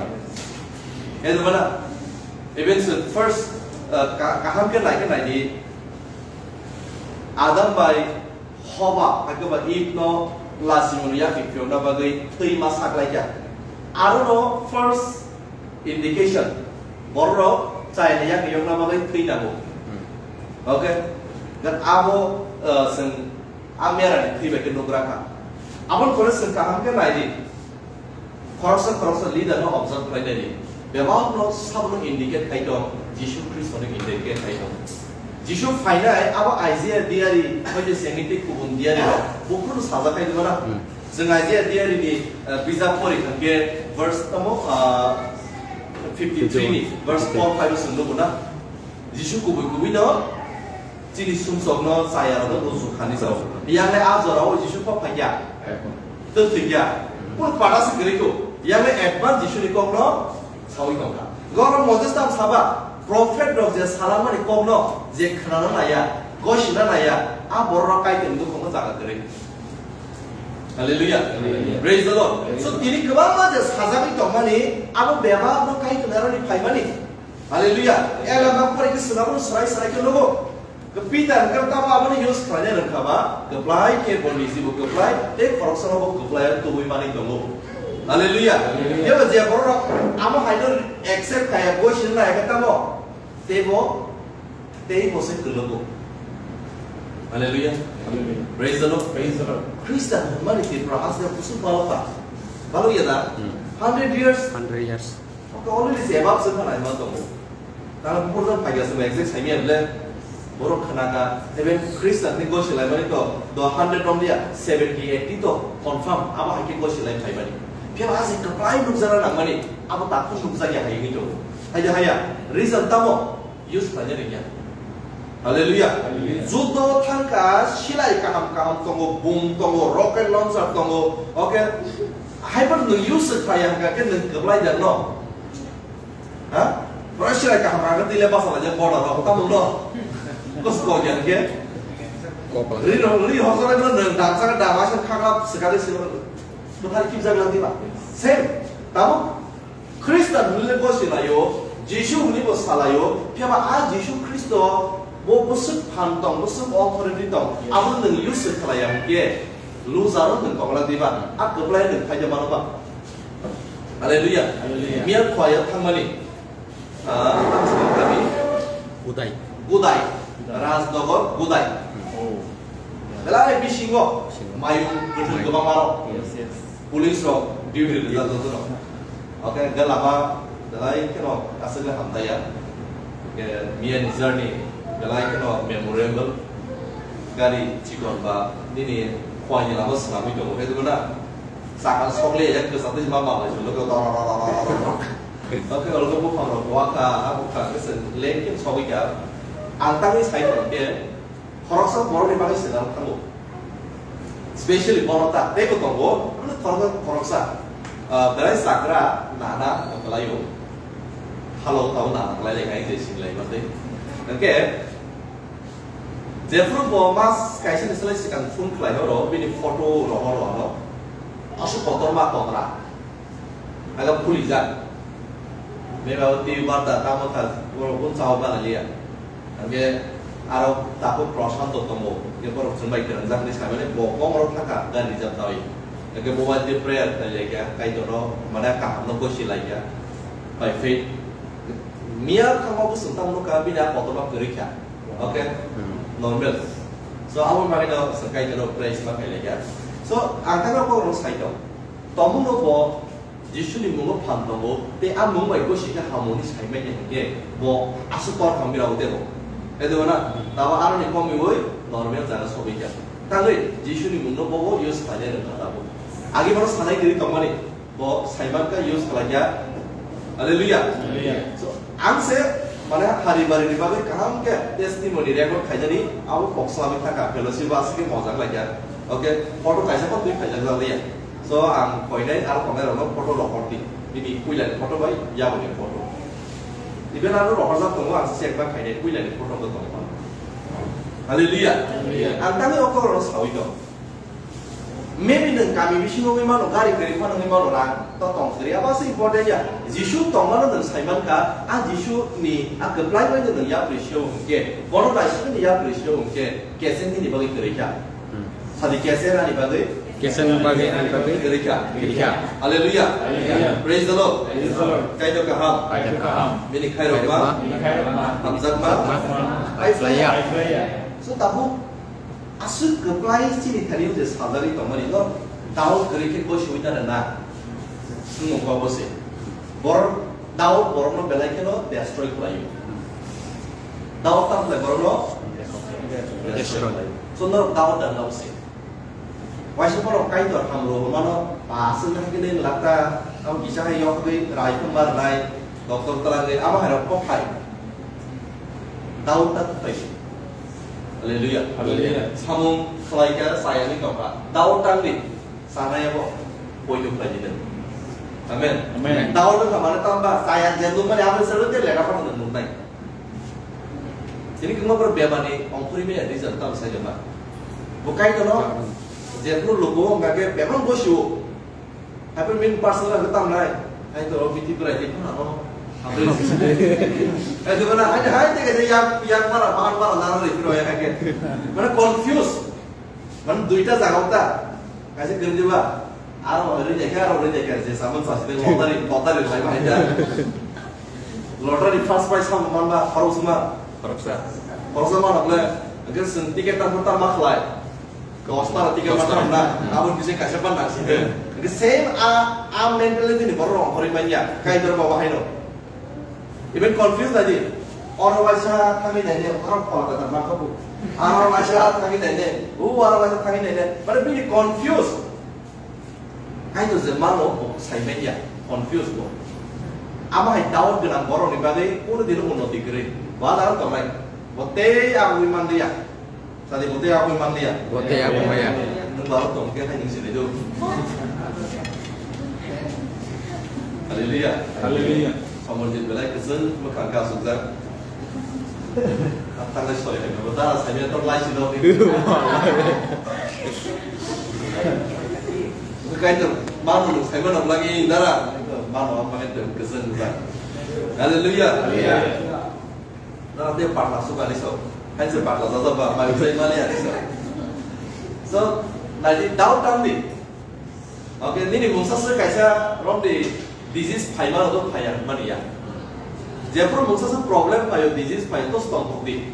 Edebana, even so first, uh, ka-, kaham khe nai khe nai di, Adam bai Hoba, hakhe ba Eve no lasimung yakni phiyokna bagwi thwi ma saklaikha. Arono first indication, borok chaini yakni yokna bagwi thwi nango. Hmm. Okay? Gan abo, uh, chwng a merani thwi bai khe nugra kha. Aboni pore chwng kaham khe nai di. Khoroksa khoroksa leader no observe khlai nai di. Bebak no sabo no indicate khai tong, Jisu Khristo no indicate khai tong. Jisu phainai abo Isaiah diary, hoi je Semitic kubun diary rok, buphuru sajak khai di mana. Hmm. Chwng Isaiah diary ni, eh, bijap pori kha khe verse tamo, ah, fifty-three ni, verse four five o chwng nugo na. Jisu kubui kubui no chini sumsok no chaya rok no rujuk kha ni sao. Yang le a jora o Jisu pha phai ya. Tei thwi ya. Pun pada se kwrwi ko. Yang le advance Jisu ni kok no sawi tong kha. Goro Moses tam saba, prophet rok je salamani kok no je khna na naya, gosi na naya, a borok rok Kaitor ni bukhuk no jaga kwrwi. Hallelujah. Hallelujah. Praise the Lord. Praise the Lord. So tini kwbangma je sajagwi tongmani, abo bebak no Kaitor ni aroni phaimani. Hallelujah. Ela bak pore ke swnamung srai srai ke logo. Ke Peter ke tamo aboni use khlaina rwngkha ba, kwplai ke boni jibo kwplai, tei khoroksa no bo kwplai tubui mani tongo. Hallelujah. Hallelujah. Yebo je borok amo haino accept kaya, boisin na ke tamo. Tei bo, tei bo se kwlogo. Hallelujah. Hallelujah. Praise the Lord. Praise the Lord. Christian mani Tripura haste kusuk baloka. Balo ya da? Hmm. Hundred years. Hundred years. Oke, already se ebak se phanai ma tongo. Tang bukur jang phaiga se exact saimi able borok khnaka, even Christian ni gosi lai mani to, do hundred rom dia, seventy, eighty to confirm, abo hai ke gosi lai phai mani. Phiya ba se kwplai nukjana nang mani, abo takhuk nukjak ya hai wngwi tongo. Hai da haya, reason tamo, use khlaina rwngya. Hallelujah. Hallelujah. Judo thangkha, silai kaham kaham tongo, bom tongo, rocket launcher tongo. Okay. Haiphano nwng use khlaiya hwnkha khe nwng kwplai da no? Ha? Pura silai kaham kaham twi le basa laijak border rok, tamo no? Kos ko gyan khe? Kopla. Ri ro, ri hokjagwi no nwng damsa dam aswk khakla swkali silo. Bwthar kipjak lang diba? Same. Tamo? Khristan hwnwi le gosi laio, Jisu hwnwi bo salaio, phiya ba a Jisu Khristo bo bwswk phan tong, bwswk authority tong, abo nwng use khlaiya hwnkhe, loser o nwng tongla diba, a kwplai nwng khaida mano ba. Hallelujah. Hallelujah. Miya khwlaiya thangmani, ah, ang sakha kami. Gudai. Gudai. Rajnagar Gudai. Oh. Belai bisingo, bisingo mayung kwthwng, mayung, kwbangma rok. Yes, yes. Police rok duty rijak joto rok. Okay, hwnkhe lama belai kheno aswk hamtaiya. Hwnkhe miyani journey belai kheno memorable. Gari chikon ba nini khwlai ni lama swnamwi tongo, khe duguna? Sakal sokle yak kwsa twi ma ma lai jolo ko. Okay, olo ko buphang rok wa kha, a buphang khe chwng lengkhe sogwi kha. Ang tangwi sai thangkhe, khoroksa borokni bagwi swnam thango. Specially bono ta teibo tongo, mane khoroksa, khoroksa, ah, belai chagra nana kwlaio. Halo tabo nana kwlai le kai je singlai mate. Hwnkhe, jephru bo mas kaisa ni slai swkang phone khlai horo, bini photo rohor rohor. Aswk kotorma kotora. Aga phuli jak. Meba twi barda tamo kha, borok bo chao bana liya. Hwnkhe aro takhuk Prashanto tongo, hwnkhe borok chwng bai kwrwngjak hinwi saimani bo kok rok thangkha, gari rijak dawi. Hwnkhe mobile twi prayer khlai laikha, Kaitorno mane kahamno gosi laikha. By faith. Miya thangma bo chwng tamo nukha, bini a kotorma kwrwi kha. Okay? Hmm. Normal. So, abo bagwi no chwng Kaitorno praise ma khlai laikha. So, ang thangma kok rok sai tong. Tongmungno bo Jisuni mungo phan tongo, tei a mung bai gosi khe hamoni sai manya hinkhe bo aswk tor khamwi rw tebo. Edebana tabo aroni komiui normal jaga sogwi kha. Tangwi Jisuni mungno bobo use khlainai rwkha tabuk. Agi bono sanai kwrwi tongmani bo sai mankha, use khlaikha. Hallelujah. Hallelujah. So, ang se, mane, hari bari ni bagwi kaham khe testimony record khainani abo kok swlamwi thangkha, fellowship o aswk khe mojak laikha. Okay, photo kaisa pho twi khaijak jak liya. So, ang koinai aro tongnai rokno photo rohor di. Bini puila ni photo bai yabo ni photo. Even aro rohorjak tongo, ang check ba khainai puila ni photo bo tongkha. Hallelujah. Hallelujah. Ang tangwi o kokrokno saui tong. Maybe nwng kami bisingo wngwi mano, gari kwrwi phano wngwi mano, rang to tong kwrwi, abo aswk important ya. Jisu tongmano nwng sai mankha, a Jisu ni a kwplai bai nwng yapri sio hwnkhe, bono naisingni yapri sio hwnkhe, kesen nini bagwi kwrwi kha. Hmm. Sadi kesen ani bagwi? Kesen bagwi, ani bagwi? Kwrwi kha. Kwrwi kha. Hallelujah. Hallelujah. Praise the Lord. Praise the Lord. Kaitor kaham. Kaitor kaham. Bini khairokma. Bini khairokma. Hamjakma. Hamjakma. Kaitor kaham. Kaitor kaham. So, tabuk Aswk kwplai chini thani je salary tongmani no doubt kwrwi khe koi sui tana na. Swngmung kok bo se. Bor doubt borokno belai kheno destroy khlaio. Doubt tamo khlai borokno destroy khlaio. So norok doubt da nang se. Waisa borok Kaitor hamro mano, ba aswk hai khe nini lakta, tamo kisa hai yok twi rai phung mar nai, doctor twlang ri, abo hai rok kok hai. Doubt ta khlai. Hallelujah. Hallelujah. Samung khlai kha, saya ni tongkha. Doubt tang di. Sana ya bo. Poito khlai di. Amen. Amen. Doubt kha mane tamba, saya je nung mane abo selo de lega pa nung nai. Ini kema ber bebani ongkhori me reason tam sai jema. Bukai kono je no logo ngage bebang bosio. Happy mean personal ang tam nai. Hai to biti berai di kono no. Hai to mana hai hai te ke yang yang para bahar para nara re kiro ya ke. Mana confuse. Mana duita jaga ta. Kaisa gurdi ba. Aro ri de ka aro ri de ka je saman sa side lottery lottery lai ba hai da. Lottery first prize sam man ba khorok suma. Khoroksa. Khorok suma nokle. Agar sen ticket ta ta ma khlai. Dos tara ticket ma tara na, abo kisa kaisa ban na side. Hwnkhe same a, a mentality ni borok rok ongkhorwi manya, Kaitor baba haino. Even confuse nai di, oro waisa thangwi nai ne, oro phola da ma khabu. Aro waisa thangwi nai ne, u aro waisa thangwi nai ne, mane bini confuse. Kaitor je mano bo sai manya, confuse bo. Abo hai doubt gwnang borok ni bagwi kuno dino unnoti kwrwi. Ba daro tongnai. Bo tei abui manliya. Sadi bo tei abui manliya. Bo tei abui maya. Nwng baro tong khe hai nwng sini do. Hallelujah. Hallelujah. Somorjit belai kwchwng mwkhang kasukjak. Atang le soi hai bo dara saiya to lai sino. Kaitor mano nwng saimano lagi dara. Mano apa kaitor kwchwng jak. Hallelujah. Hallelujah. Na te patla su kani so. Hai se patla jaja ba mai sai mani ani so. So, nai di doubt tang di. Okay, nini mungsa se kaisa romdi disease phai mano to phai ya mani ya. Jephru mungsa se problem phaio, disease phaio to tong thok di.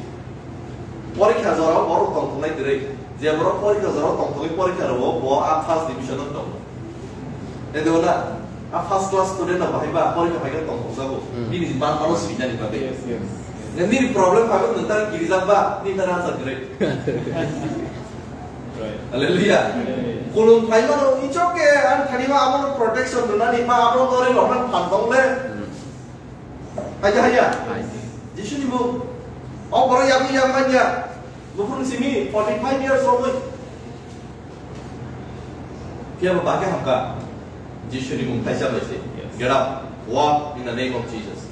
Porikha jora borok tong thok nai direi. Je borok porikha jora tong thok porikha ro bo a first division tong. Tei deo na, a first class student no bahai ba, porikha phai khe tong thok jago. Hmm. Bini ma, mano swijani bagwi. Yes, yes. Nang nini problem phai nang ta girijak ba, nini ta answer great. Right. Hallelujah. Hallelujah. Kulum phai mano, it's okay, ang thani ma abono protection rwnani, ma abono dori rokhan phan tong le. Hmm. Haya, haya. Hai. Jisu ni mung. O borok yagwi yag manya. Buphuru simi forty five years romwi. Phiya ba bagwi hamkha. Jisu ni mung thaisa bai se. Yes. Get up. Walk in the name of Jesus.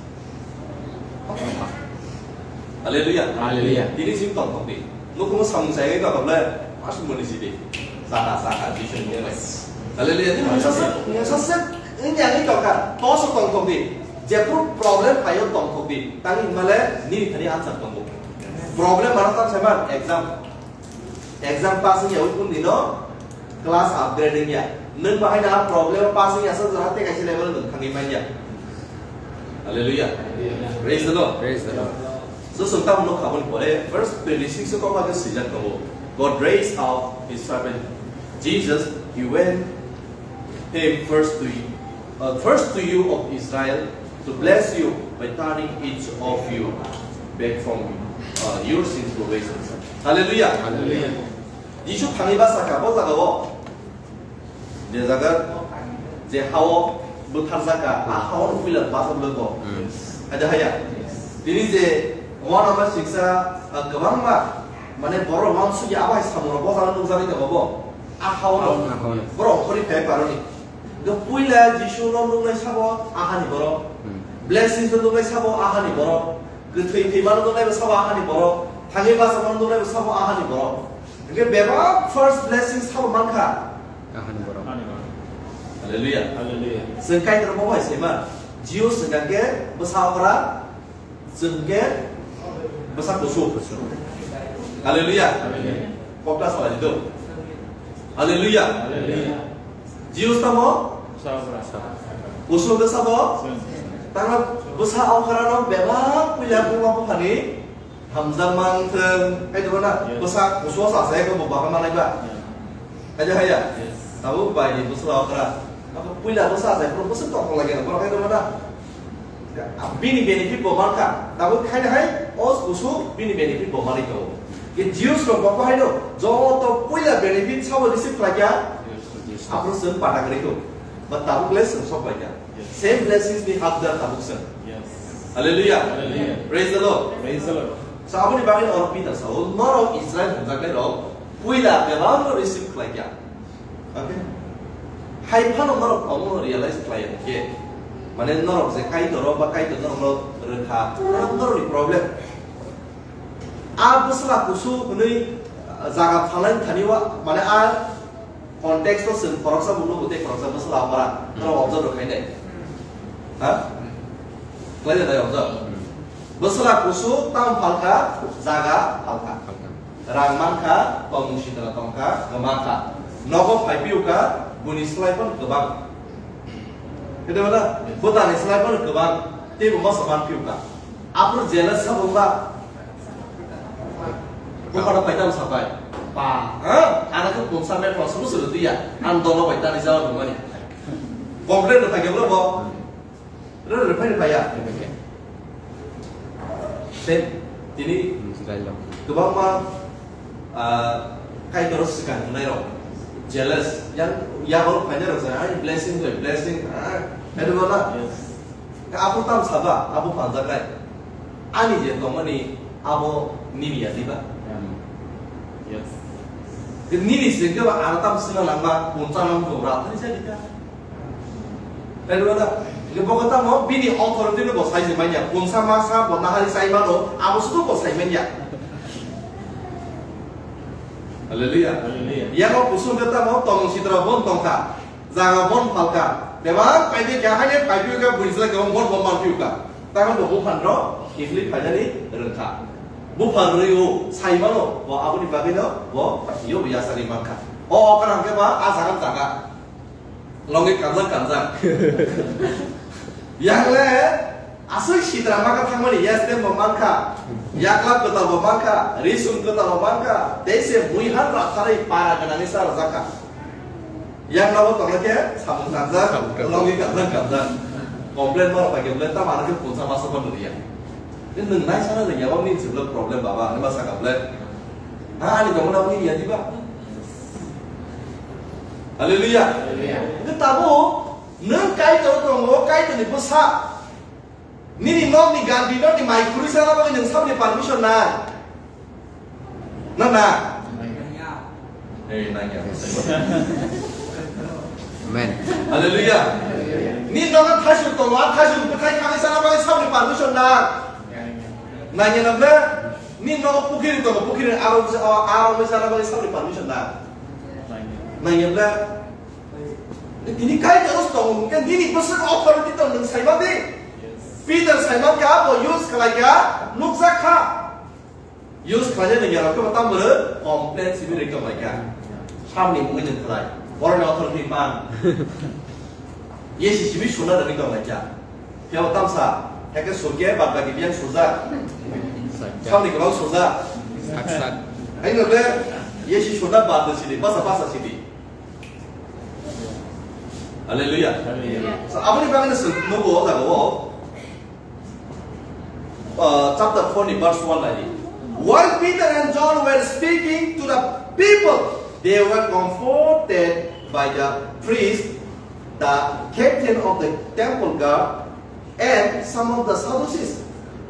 Hallelujah. Hallelujah. Tini sim tong tong di. Nukumu samung sai ga le. Asuk mani si di. Saka, saka, Jisu ni mung bai. Hallelujah. Tini mungsa se, mungsa se. Ini yang ini tokha. Tosu tong tong di. Jephru problem phaio tong tong di. Tang himale nini thani answer tongo. Problem mana tang sai man? Exam. Exam pass wngya wi pun dino class upgrade wngya. Nwng bahai na problem pass wngya sa jora te kaisa level nwng thangwi manya. Hallelujah. Praise the Lord. Praise the Lord. So, so tamo no khaboni pore, verse twenty-six o kok bagwi swijak tongo. God raised up his servant Jesus, he went him first to you, uh, first to you of Israel, to bless you by turning each of you back from, uh, your sinful ways. Hallelujah. Hallelujah. Jisu thangwi basa kha bo jaga o. Je jaga, je hao bwtharjak kha, a hao no puila basa bwlai bo. Hmm. Ada haya. Tini je one number six a, uh, kwbangma, mane borok wansukya abai samung rok bo jaga nukjagwi tongo bo. A hao no. A hao no. Borok khori phai paroni. Ga puila Jisu no nungnai sabo ahani borok. Hmm. Blessings no nungnai sabo ahani borok. Kwthwi thwimano nungnai bo sabo ahani borok. Thangwi bachamo nungnai bo sabo ahani borok. Hingke bebak first blessing sabo mankha. Ahani borok. Hallelujah. Hallelujah. Chwng Kaitor bo bai sema. Jews hingka ke bwsa okra. Chwng ke bwsa kusu. Hallelujah. Hallelujah. Kokta salai do. Hallelujah. Hallelujah. Jews tamo? Bwsa okra. Kusu ke sabo? Chwng. Tangna bwsa okra no bebak puila buma buphani hamjak mang thwng. Hai do na? Yes. Bwsa kusu sa sa ko bwsa manai ba. Hai do haya. Yes. Tabo bai ni bwsa okra. Abo puila bwsa sa ko bwsa tong lagi na. Borok hai do na? Bini benefit bo mankha. Tabuk khaina hai, o kusu bini benefit bo manwi tongo. Ke Jews rok bo haino, joto puila benefit sabo receive khlaikha, aphuru chwng pata kwrwi kho. Ba tabuk le chwng sok laikha. Same blessings ni hakdar tabuk chwng. Hallelujah. Hallelujah. Praise the Lord. Praise the Lord. So aboni bagwi oro Peter sao, norok Israel hwnjaknai rok puila kebangno receive khlaikha. Okay? Hai phano norok omono realize khlai ya khe, mane norok je Kaitor ba Kaitor norokno rwkha, norok norokni problem. A bwsla kusu hwnwi, ah, jaga phalai thani wa, mane a context o chwng khoroksa buno bo tei khoroksa bwsla okra norok observe rw khainai. Ha? Khlai da dai observe. Bwsla kusu tam phalkha, jaga phalkha. Rang mankha, tongmung sitra tongkha, kwmakha. Nogo phai phiyokha, buni slai phano kwbang. Khe de bana? Bwtani slai phano kwbang, teibo masa man phiyokha. Aphuru jealous sa bwkha. Bwkhano paitamo sapai. Pa, ha? Ana khe bumsa me phano suru suru tiya. Ang dolo bai tani jawa nungmani. Complain rw phai khe bwlai bo. Rw rw phai rw phai ya. Tei tini kwbangma, ah, Kaitor swkang hwnnairok jealous, yang yago phainairok se, "Ai, blessing bai blessing, ah," hai rw na? Yes. Abo tam saba, abo panjaknai. Ani je tongmani Abo nini ya diba? Yes. Nini sengke ba aratam sina langba punsa nang ko ra thani sa dika. Lalu ada, ini bokota mo bini authority no bo sai se manya, punsa masa bo nahari sai mano, abo sudu bo sai manya. Haleluya. Haleluya. Yang o kusum kata mo tong sitra bon tongkha. Jaga bon phalka. Bebak paidi kya haine paipiuka burisla kya bon bon manpiuka. Tamo bo buphan ro himli phaidani rengkha. Buphan rwi o saimano bo aboni bagwi no bo yo yasari mankha. O okran ke ba a jaga jaga. Longi kanjak kanjak. Yang le aswk sitra maka thangmani yes tem bo mankha. Yakla kwtal bo mankha, risum kwtal bo mankha. Tei se muihan rakharwi para gwnangni sa rwjakha. Yang nogo tongna khe samung kanjak, samung kanjak. Logi kanjak kanjak. Complain ma rwbai khe bole tamo ano khe punsa masa phan nuriya. Ni nwng nai sana rwya o ni chwlo problem baba, ani ma saka bole. Ha, ani tongna ni ya diba. Haleluya. Haleluya. Ni tabo nwng Kaitor tongo, Kaitor ni bwsa. Nini nokni gandi nokni mai khurui sana bagwi nwng saboni permission nai. Na na. Hey, nangya. Amen. Hallelujah. Ni nogo thaisu tongo, a thaisu bwthai khagwi sana bagwi saboni permission nai. Nangya na ble. Ni nogo pukhiri tongo, pukhiri aro aro sana bagwi saboni permission nai. Nangya ble. Tini Kaitor tongo hwnkhe nini bwswk authority tong nwng saima di. Peter saima kha bo use khlai kha, nukjak kha. Use khlai nini yarok khe tam bwrwi complain simi ri tong lai kha. Samni mungwi nwng khlai. Boroni authority man. Yesi simi suna rani tong lai kha. Phiya tamsa, heke sukhe bad bagi biang sujak. Samni kwbang sujak. Sak sak. Aino le yesi suna bad sidi, basa basa sidi. Hallelujah. Hallelujah. So, aboni bagwi no se nugo o jaga o, uh, chapter four ni verse one lai di. While Peter and John were speaking to the people, they were comforted by the priest, the captain of the temple guard, and some of the Sadducees.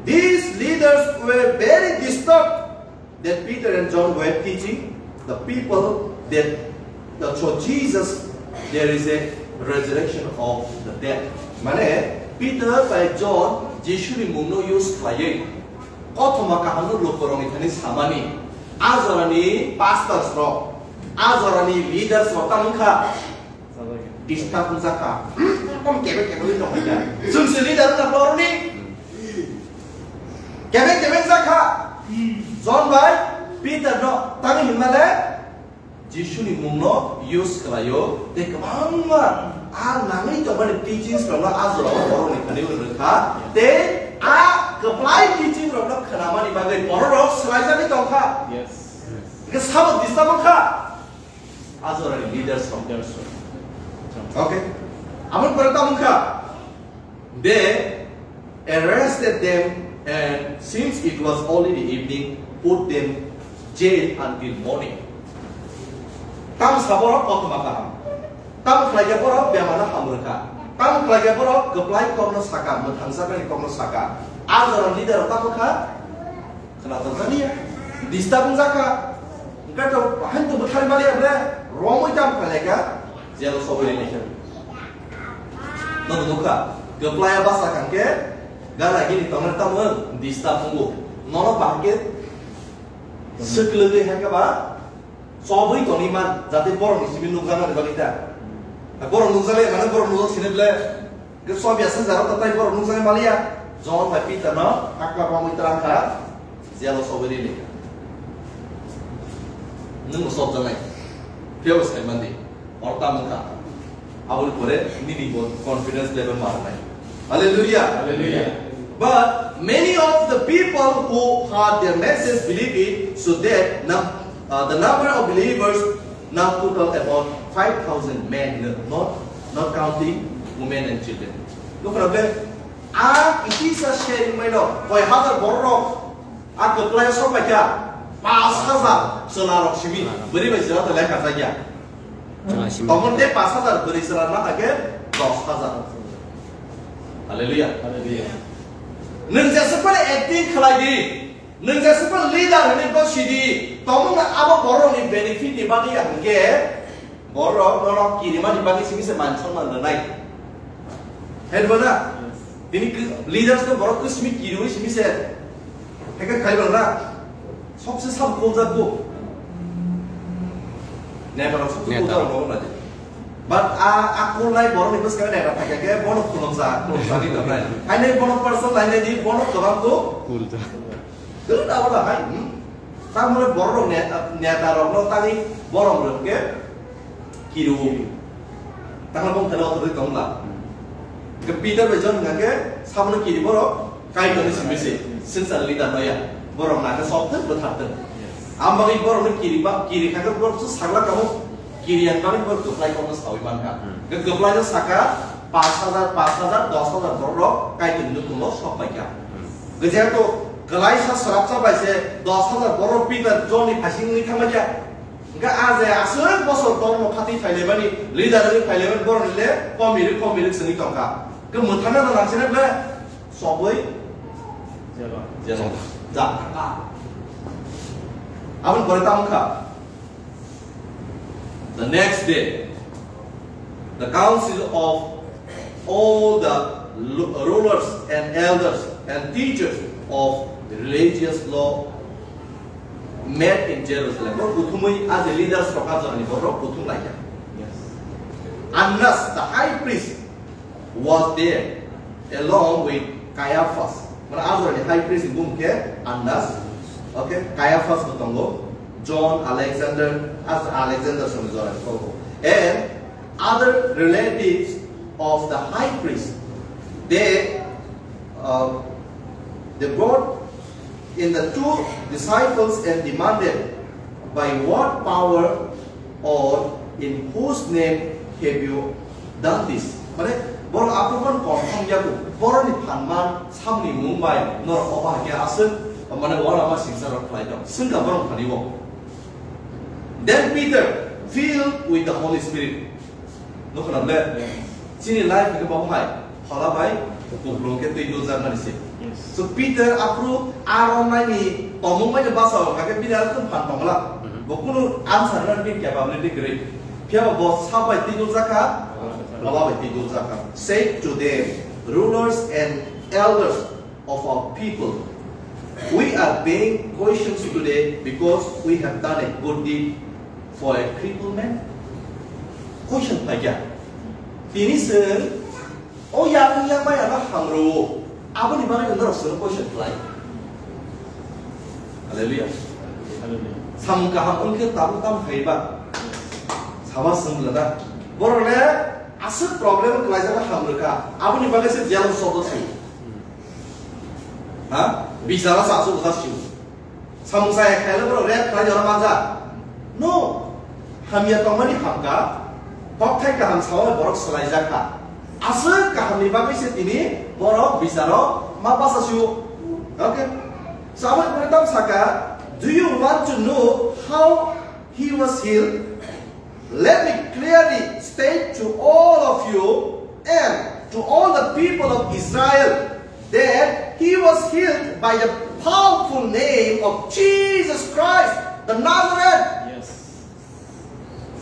These leaders were very disturbed that Peter and John were teaching the people that, that through Jesus there is a resurrection of the dead. Mane Peter bai John Jisuni mungno use khlaiwi kothoma kahamno lukurokni thani samani, a jorani pastors rok, a jorani leaders rok tamo wngkha. Disturb wngjakha. Kom kebe kebe wngwi tongkha. Chwng se leader wngkha boroni. Kebe kebe wngjakha. John bai Peter no tamo hinmale Jisuni mungno use khlaio. Tei kwbangma a nangwi tongmani teachings rokno a jorao borokni thani rwkha. Tei a kwplai teaching rokno khnamani bagwi bororok swlaijakwi tongkha. Yes. Hwnkhe sabo disturb wngkha. A jorani leaders rok. Leaders rok. Okay. Aboni pore tamo wngkha, they arrested them, and since it was already evening, put them jail until morning. Tamo sa borok kothoma kaham. Tamo khlai khe borok bemar no hamrwkha. Tamo khlai khe borok kwplai kokno saka, mwthangjaknani kokno saka. A jorani leader rok tamo kha? Khwnathok jani ya. Disturb wngjakha. Hwnkhe to hain to bwthar mali ya bre. Romwi tam kha leka. Jelo sobwi ri lekha. No nukha. Kwplaya basa kangke. Gana gini tongna tamo disturb wngo. Nono bahke. Swklwgwi hake ba. Sobwi toni man. Jate borok ni simi nukjakmani bagwi ta. Borok nukjakle mane borok nukjak sini ble. Ke sob ya seng jaro ta tai borok nukjagwi maliya. John bai Peter no hakla romwi twlang kha, jelo sobwi ri lekha. Nwng bo sobjaknai. Phiyabo sai mandi. Or tamo wngkha. Aboni pore nini bo confidence level ma rwnai. Hallelujah. Hallelujah. But many of the people who heard their message believed it, so that num-, uh, the number of believers now total about five thousand men, not, not counting women and children. Nukho na ble, a kisa sharing maino, koi hazar borok, a kwplai sok bai kha, pash hazar chwla rok simi, bwrwi bai chwla to lekha jakya. Chwla simi. Tongmon de pash hazar bwrwi chwla na hake dos hazar. Hallelujah. Hallelujah. Nwng jesa pore acting khlai di. Nwng jeswkma leader hwnwi kok sidi, tongmungno abo borokni benefit ni bagwi ya hwnkhe borok norok kirimani bagwi simi se man sonman rwnai. Hai ba na? Tini kw-, leaders no borok kw simi kiriwi simi se. Hai khe khai ba na? Sobse sabo koljak bo. Neta rok sobse Neta koljak rok. Bo na. But a, a kulnai borokni bwskango neta thakya khe bono khulumsa, khulumsa ni tongnai. Hainai bono person lainai di, bono kwbang kho. Kulja. Kwrwng abo da hai, hmm? Tamoni borok rok ne-, neta rok no tangwi borok rok khe kiriwo. Tangla bong telo tongwi tongla. Ke Peter bai John hwnka khe sabono kiri borok Kaitorni simi se, sinsal leader no ya. Borok na khe sok thwng bwthar thwng. Yes. Ang bagwi borok no kiri ba, kiri kha khe borok su sagla kamo. Kiri yang bagwi borok kwplai kokno sawi man kha. Hmm. Ke kwplai no saka, pash hajar, pash hajar, dos hajar borok rok Kaitorni nukhungo sok pai kha. Hmm. Ke jehetu kwlaisa swrapsa bai se dos hajar borok Peter John ni phasing wngwi thangma kha. Hwnkhe a je aswk bosor dormo khati phailaimani, leader wngwi phailaimani borokni le komirwk komirwk swngwi tongkha. Khe mwthangna no nangsinai ble sobwi Jeba. Jeba. Ja thangkha. Aboni pore tamo wngkha. The next day, the council of all the lu-, rulers and elders and teachers of religious law met in Jerusalem. Borok kuthumwi a je leaders rok a jorani borok kuthum laikha. Yes. Annas, the high priest, was there along with Caiaphas. Mane a jorani high priest ni bumung khe Annas. Okay, Caiaphas bo tongo. John, Alexander, as Alexander song jorani tongo. And other relatives of the high priest. They, uh, they brought in the two disciples and demanded, "By what power or in whose name have you done this?" Mane, borok aphuru phano confirm yaku, borokni phanma samni mung bai norok obo hai khe aswk, mane, walama singsa rok khlai tong, swngkha borok thani o. Then Peter, filled with the Holy Spirit, Nukho na ble? Chini life ni khe bo hai, phala bai, kuplung khe twi duljakmani se. Yes. So Peter aphuru aro naini tongmung bai basa o, kake bini aro thum phan tongla. Mhm. Bo kunu answer na bini capability kwrwi. Phiya bo sa bai twi duljakha, phala bai twi duljakha. Said to them, "Rulers and elders of our people, we are being questioned today because we have done a good deed for a crippled man." Question phaikha. Tini se o yakung yang bai ano hamrwo. Aboni bagwi norok sono question khlai. Hallelujah. Hallelujah. Samung kaham wngkhe tabuk tam phaiba. Saba swnglana. Borok le aswk problem kwlaijak hamrwkha. Aboni bagwi se jealous sobo se. Ha? Bichara sa aswk sa siu. Samung saya khaile borok rep khlai jora manja. No. Hamya tongmani hamka. Kokthai kaham sawi borok swlaijakha. Aswk kahamni bagwi se tini borok bicharo ma basa siu. Okay. So abo pore tam saka, "Do you want to know how he was healed?" Let me clearly state to all of you and to all the people of Israel that he was healed by the powerful name of Jesus Christ the Nazarene. Yes.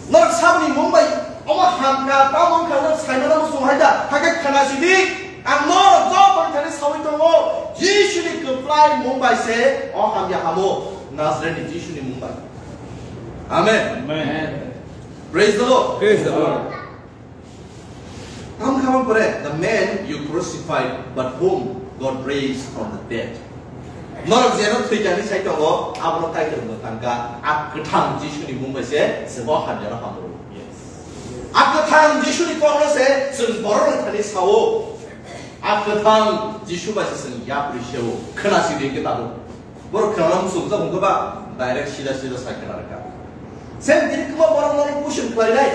Norok saboni mung bai omo hamka, tamo wngkha norok saimano muchung hai da, hakhe khana sidi, ang norok joto thani sawi tongo, Jisuni kwplai mung bai se o hamya hamo, Nazareni Jisuni mung bai. Amen. Amen. Praise the Lord. Praise the Lord. Tamo khe aboni pore, "The man you crucified, but whom God raised from the dead." Norok jeno thwikani sai tongo, abono Kaitor mwthangkha, a kwthang Jisuni mung bai se chwng o hamyano hamrwo. Yes. A kwthang Jisuni kokno se chwng borokni thani sao. A kwthang Jisu bai se chwng yapri seo. Khwnasidi hwnkhe tabuk. Borok khwnana muchungjak hwnkhe ba direct sida sida sai khwna rwkha. Same tini kwma borok norok question khlainai.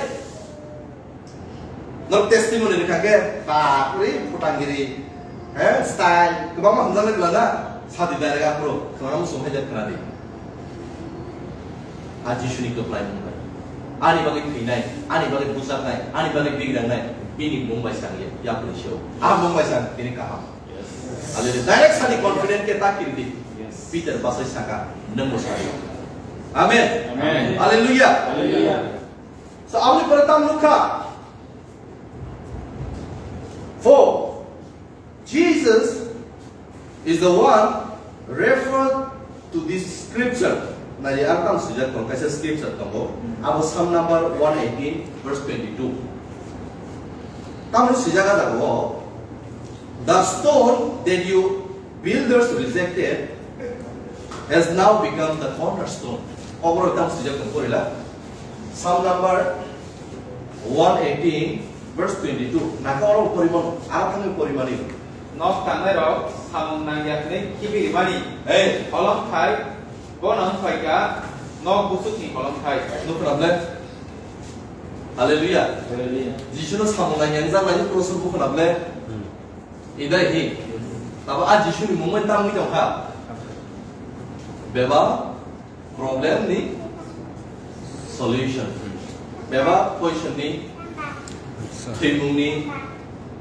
Norok testimony rwkha khe, bapre, phutangiri, he, style, kwbangma hamjaknai bwla na, sadi direct aphuru, khwnana muchung hai jak khwnadi. A Jisuni kwplai mung bai. Ani bagwi thwinai, ani bagwi bujaknai, ani bagwi bigrangnai, bini mung bai sang ya, yapri seo. A mung bai sang, tini kaham. Yes. Hallelujah. Direct sadi confident khe ta kirdi. Yes. Peter basai saka, nwng bo saka. Amen. Amen. Hallelujah. Hallelujah. So, aboni pore tam nukha. Four. Jesus is the one referred to this scripture. Nai ar tam sujak tong, kaisa scripture tongo. Abo Psalm number one eighteen, verse twenty-two. Tam sujak ada go. The stone that you builders rejected has now become the cornerstone. Oboro tam sujak tong porila. Psalm number one eighteen, verse twenty-two. Naka oro porimano, ara thangwi porimani. Nok tangnairok samung nangya hwnwi khibi rimani. Hey. Holong thai, bono wngphaikha nok busukni holong thai. Nukho naple? Hallelujah. Hallelujah. Jisuno samung nangya wngjak lai kroso bukho naple? Hmm. Idai hi. Tabo a Jisuni mungwi tangwi tongkha. Beba problem ni solution. Beba question ni thwimung ni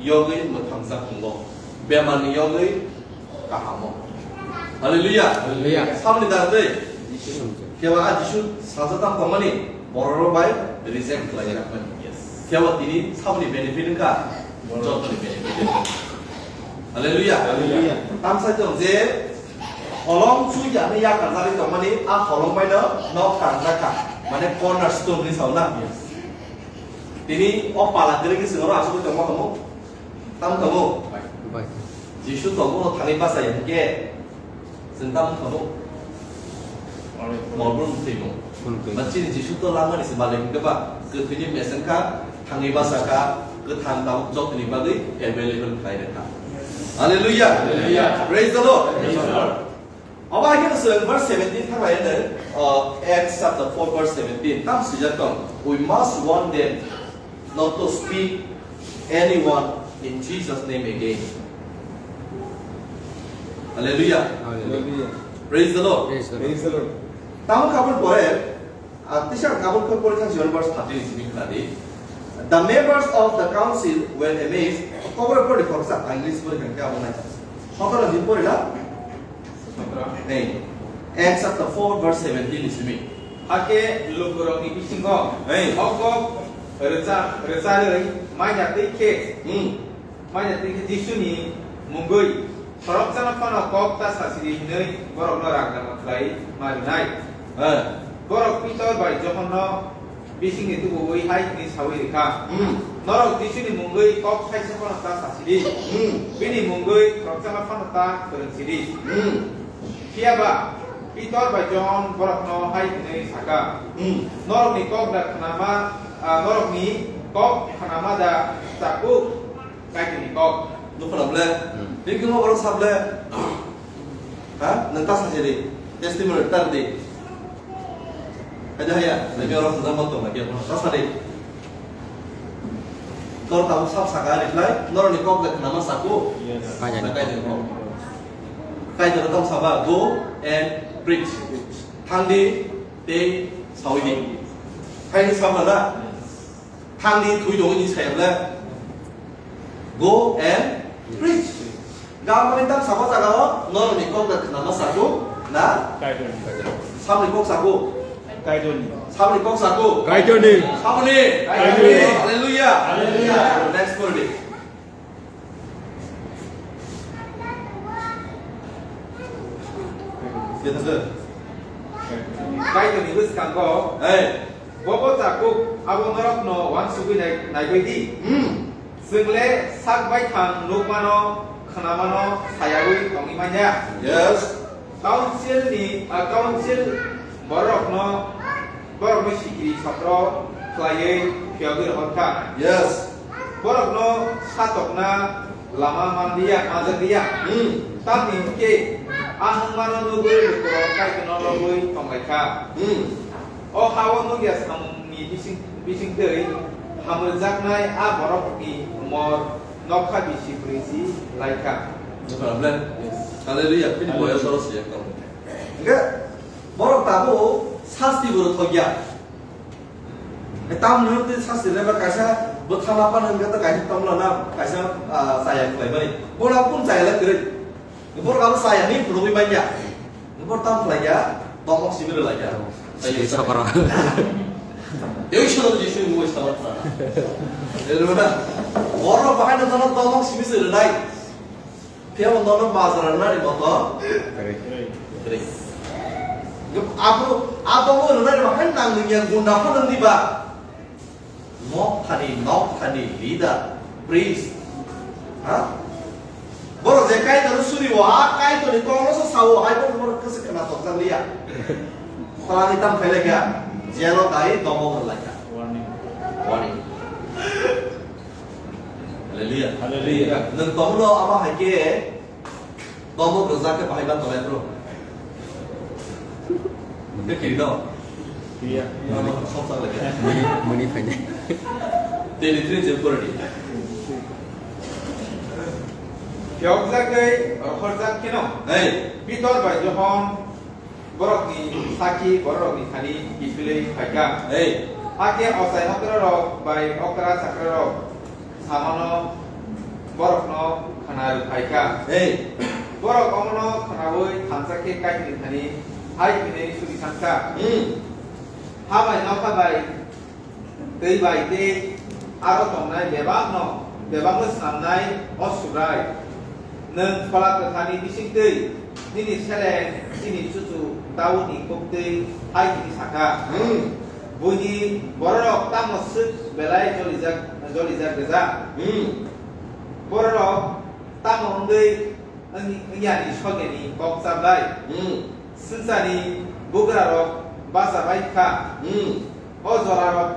yogwi mwthangjak tongo. Bemar ni yogwi kahamo. Hallelujah. Hallelujah. Samni dagdwi. Keba a Jisu saja tam tongmani borok bai reject khlai rakmani. Keba tini samni benefit wngkha, jotoni benefit. Hallelujah. Hallelujah. Tamsai tong je holong chuya ni yakar jari tongmani a holong bai no nok tangjak kha. Mane cornerstone ni sauna. Tini o pala gri ni singoro asuk tongma tongmo. Tam tamo? Bai. Jisu to bono thangwi bachai hwnkhe, chwng tam tamo? Mol brum thwimo. Ba chini Jisu to langmani se malik hwnkhe ba, kwthwini meseng kha, thangwi bacha kha, kwthang tabuk jotoni bagwi available khlai rwkha. Hallelujah. Hallelujah. Praise the Lord. Praise the Lord. Obo hai kheno chwng verse seventeen thang lai hwno, uh, Acts chapter four verse seventeen. Tam swijak tong, "We must warn them not to speak anyone in Jesus' name again." Hallelujah. Hallelujah. Praise the Lord. Praise the Lord. Praise the Lord. Tamo kha boni pore, ah, tisa kha boni pore kha verse thirteen simi khna di. The members of the council were amazed. Kobor pore khoroksa English pore kha khe abo nai. Sotoro din pore la. Hey, Acts chapter four verse seventeen is me. Hakhe lukurokni bisingo Hey. Hokbok rwcha-, rwcharwi manya twi khe, Hmm. Manya twi khe Jisuni mungwi khoroksa phano kok ta sasidi hwnwi borokno ragnama khlai ma rinai. Hey. Borok Pitor bai Johonno bisingni tubuwi hai hwnwi saui rwkha, Hmm. Norok Jisuni mungwi kok thaisa phano ta sasidi. Hmm. Bini mungwi khoroksa phano ta kwrwngsidi. Hmm. Phiya ba Pitor bai Johon borokno hai hwnwi sakha, Hmm. Norokni kok da khnama, ah, norokni kok khnama da chakuk? Kaitorni kok. Nukho na ble? Hmm. Tini khe borok sa ble? Ha? Nwng ta sa se di. Testimony tar di. Haida haya, nang oro hwnjak ma tong na khe, ta sa di. Tor tabuk sab saka reply, norokni kok bai khnama saku? Yes. Na Kaitorni kok. Kaitor tam saba, "Go and preach." Thang di, tei saui di. Thang di sab na? Thang di, thwi tongwi ni saya ble. Go and preach. Gam mani tam sabo jaga o, norokni kok da khnama saku, na? Kaitorni. Samni kok saku. Kaitorni. Samni kok saku. Kaitorni. Samni. Kaitorni. Hallelujah. Hallelujah. Next word. Kaitorni bwskango. Hey. Bobo chakuk abo norokno uansugwi nai-, naibai di. Hmm. Chwng le sak baithang nukmano, khnamano sayaui tongwi manya. Yes. Council ni, ah, council borokno, borokno sikiri sotro khlaiwi phiyogwi rohorkha. Yes. Borokno satokna lama manliya, manjakliya. Hmm. Tamni hwnkhe a hwnmano nugwi lukurok Kaitorno lobwi tonglaikha. Hmm. O ha-o nukya samungni bising, bisingtwi hamrwjaknai a borokni umor nokha bisi brwichi laikha. Nukha na ble? Yes. Hallelujah. Bini boyos oro siyakha. Hwnkhe borok tabuk sasti bo rwthokya. Tamni hwnkhe sasti rwma kaisa bwtha ma phano hwnkhe to kaisa tongla na kaisa, ah, chaya khlaimani. Bono kung chaya le kwrwi. Borok abo chaya ni phunugwi manya. Tam khlaiya, tongmok simi rwlaiya. Simi sakaro. Yoi sono Jisu ni mui sama khna. Eluna. Borok bahai no tono tongmok simi se rwnai. Phiya bo nono bazar nani motor. Kare. Kare. Abro, abo mo rwnai bahai nang ni yang gunda pho nang di ba. Nok thani, nok thani, leader, priest. Ha? Borok je Kaitor suri o, a Kaitor ni kok no sa sao, hai borok borok kese khna tok jang liya. Phalani tam khaile kya, jelo tai domo hor lai kha. Warning. Warning. Hallelujah. Hallelujah. Nang tomo no abo hai ke Tomo rwjak khe bahai ban tonai bro. Khe khiri no? Iya. Mama sok sak lagi. Muni, muni phainai. Tini tini je pura di. Phiyokjagwi rohorjak kheno. Hey. Pitor bai Johon borokni sakhi bororokni thani kiphilwi phaikha. Hey. Hakhe ochai okrarok bai okra chakrarok samano borokno khna rwphaikha. Hey. Borok omono khnaui thansa khe Kaitorni thani hai hwnwi suri sankha. Hmm. Ha bai nokha bai twi bai tei aro tongnai bebakno, bebakno snamnai o Subrai. Nwng Phola Kwtharni bisingtwi nini seleng chini chuchu Daudni koktwi hai hwnwi sakha, hmm, buini bororok tamo swk belai jolijak, jolijak rwjak. Hmm. Bororok tamo wngwi wng-, wngya ni sogeni kok chablai. Hmm. Swngcharni bugrarok bacha bai kha. Hmm. O jorarok,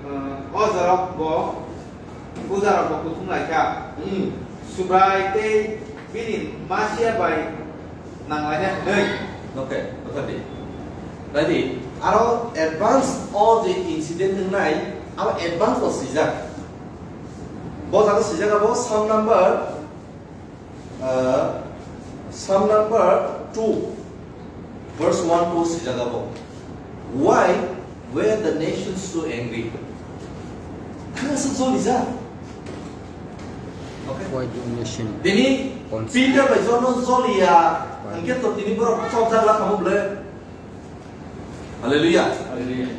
eh, o jorok bo, o jorok bo kuthum lai kha. Hmm. Subrai tei bini masia bai nang laina hwnwi. Okay, okay. Ready? Aro advance o je incident wngnai, aro advance o swijak. Bo jaga swijak abo Psalm number Uh, Psalm number two, verse one to swijak abo. Why were the nations so angry? Thang aswk jolijak. Okay. Why the nation Tini cons- Peter bai John no joliya, Why? Hwnkhe to tini borok chopjak la kamo ble. Hallelujah. Hallelujah.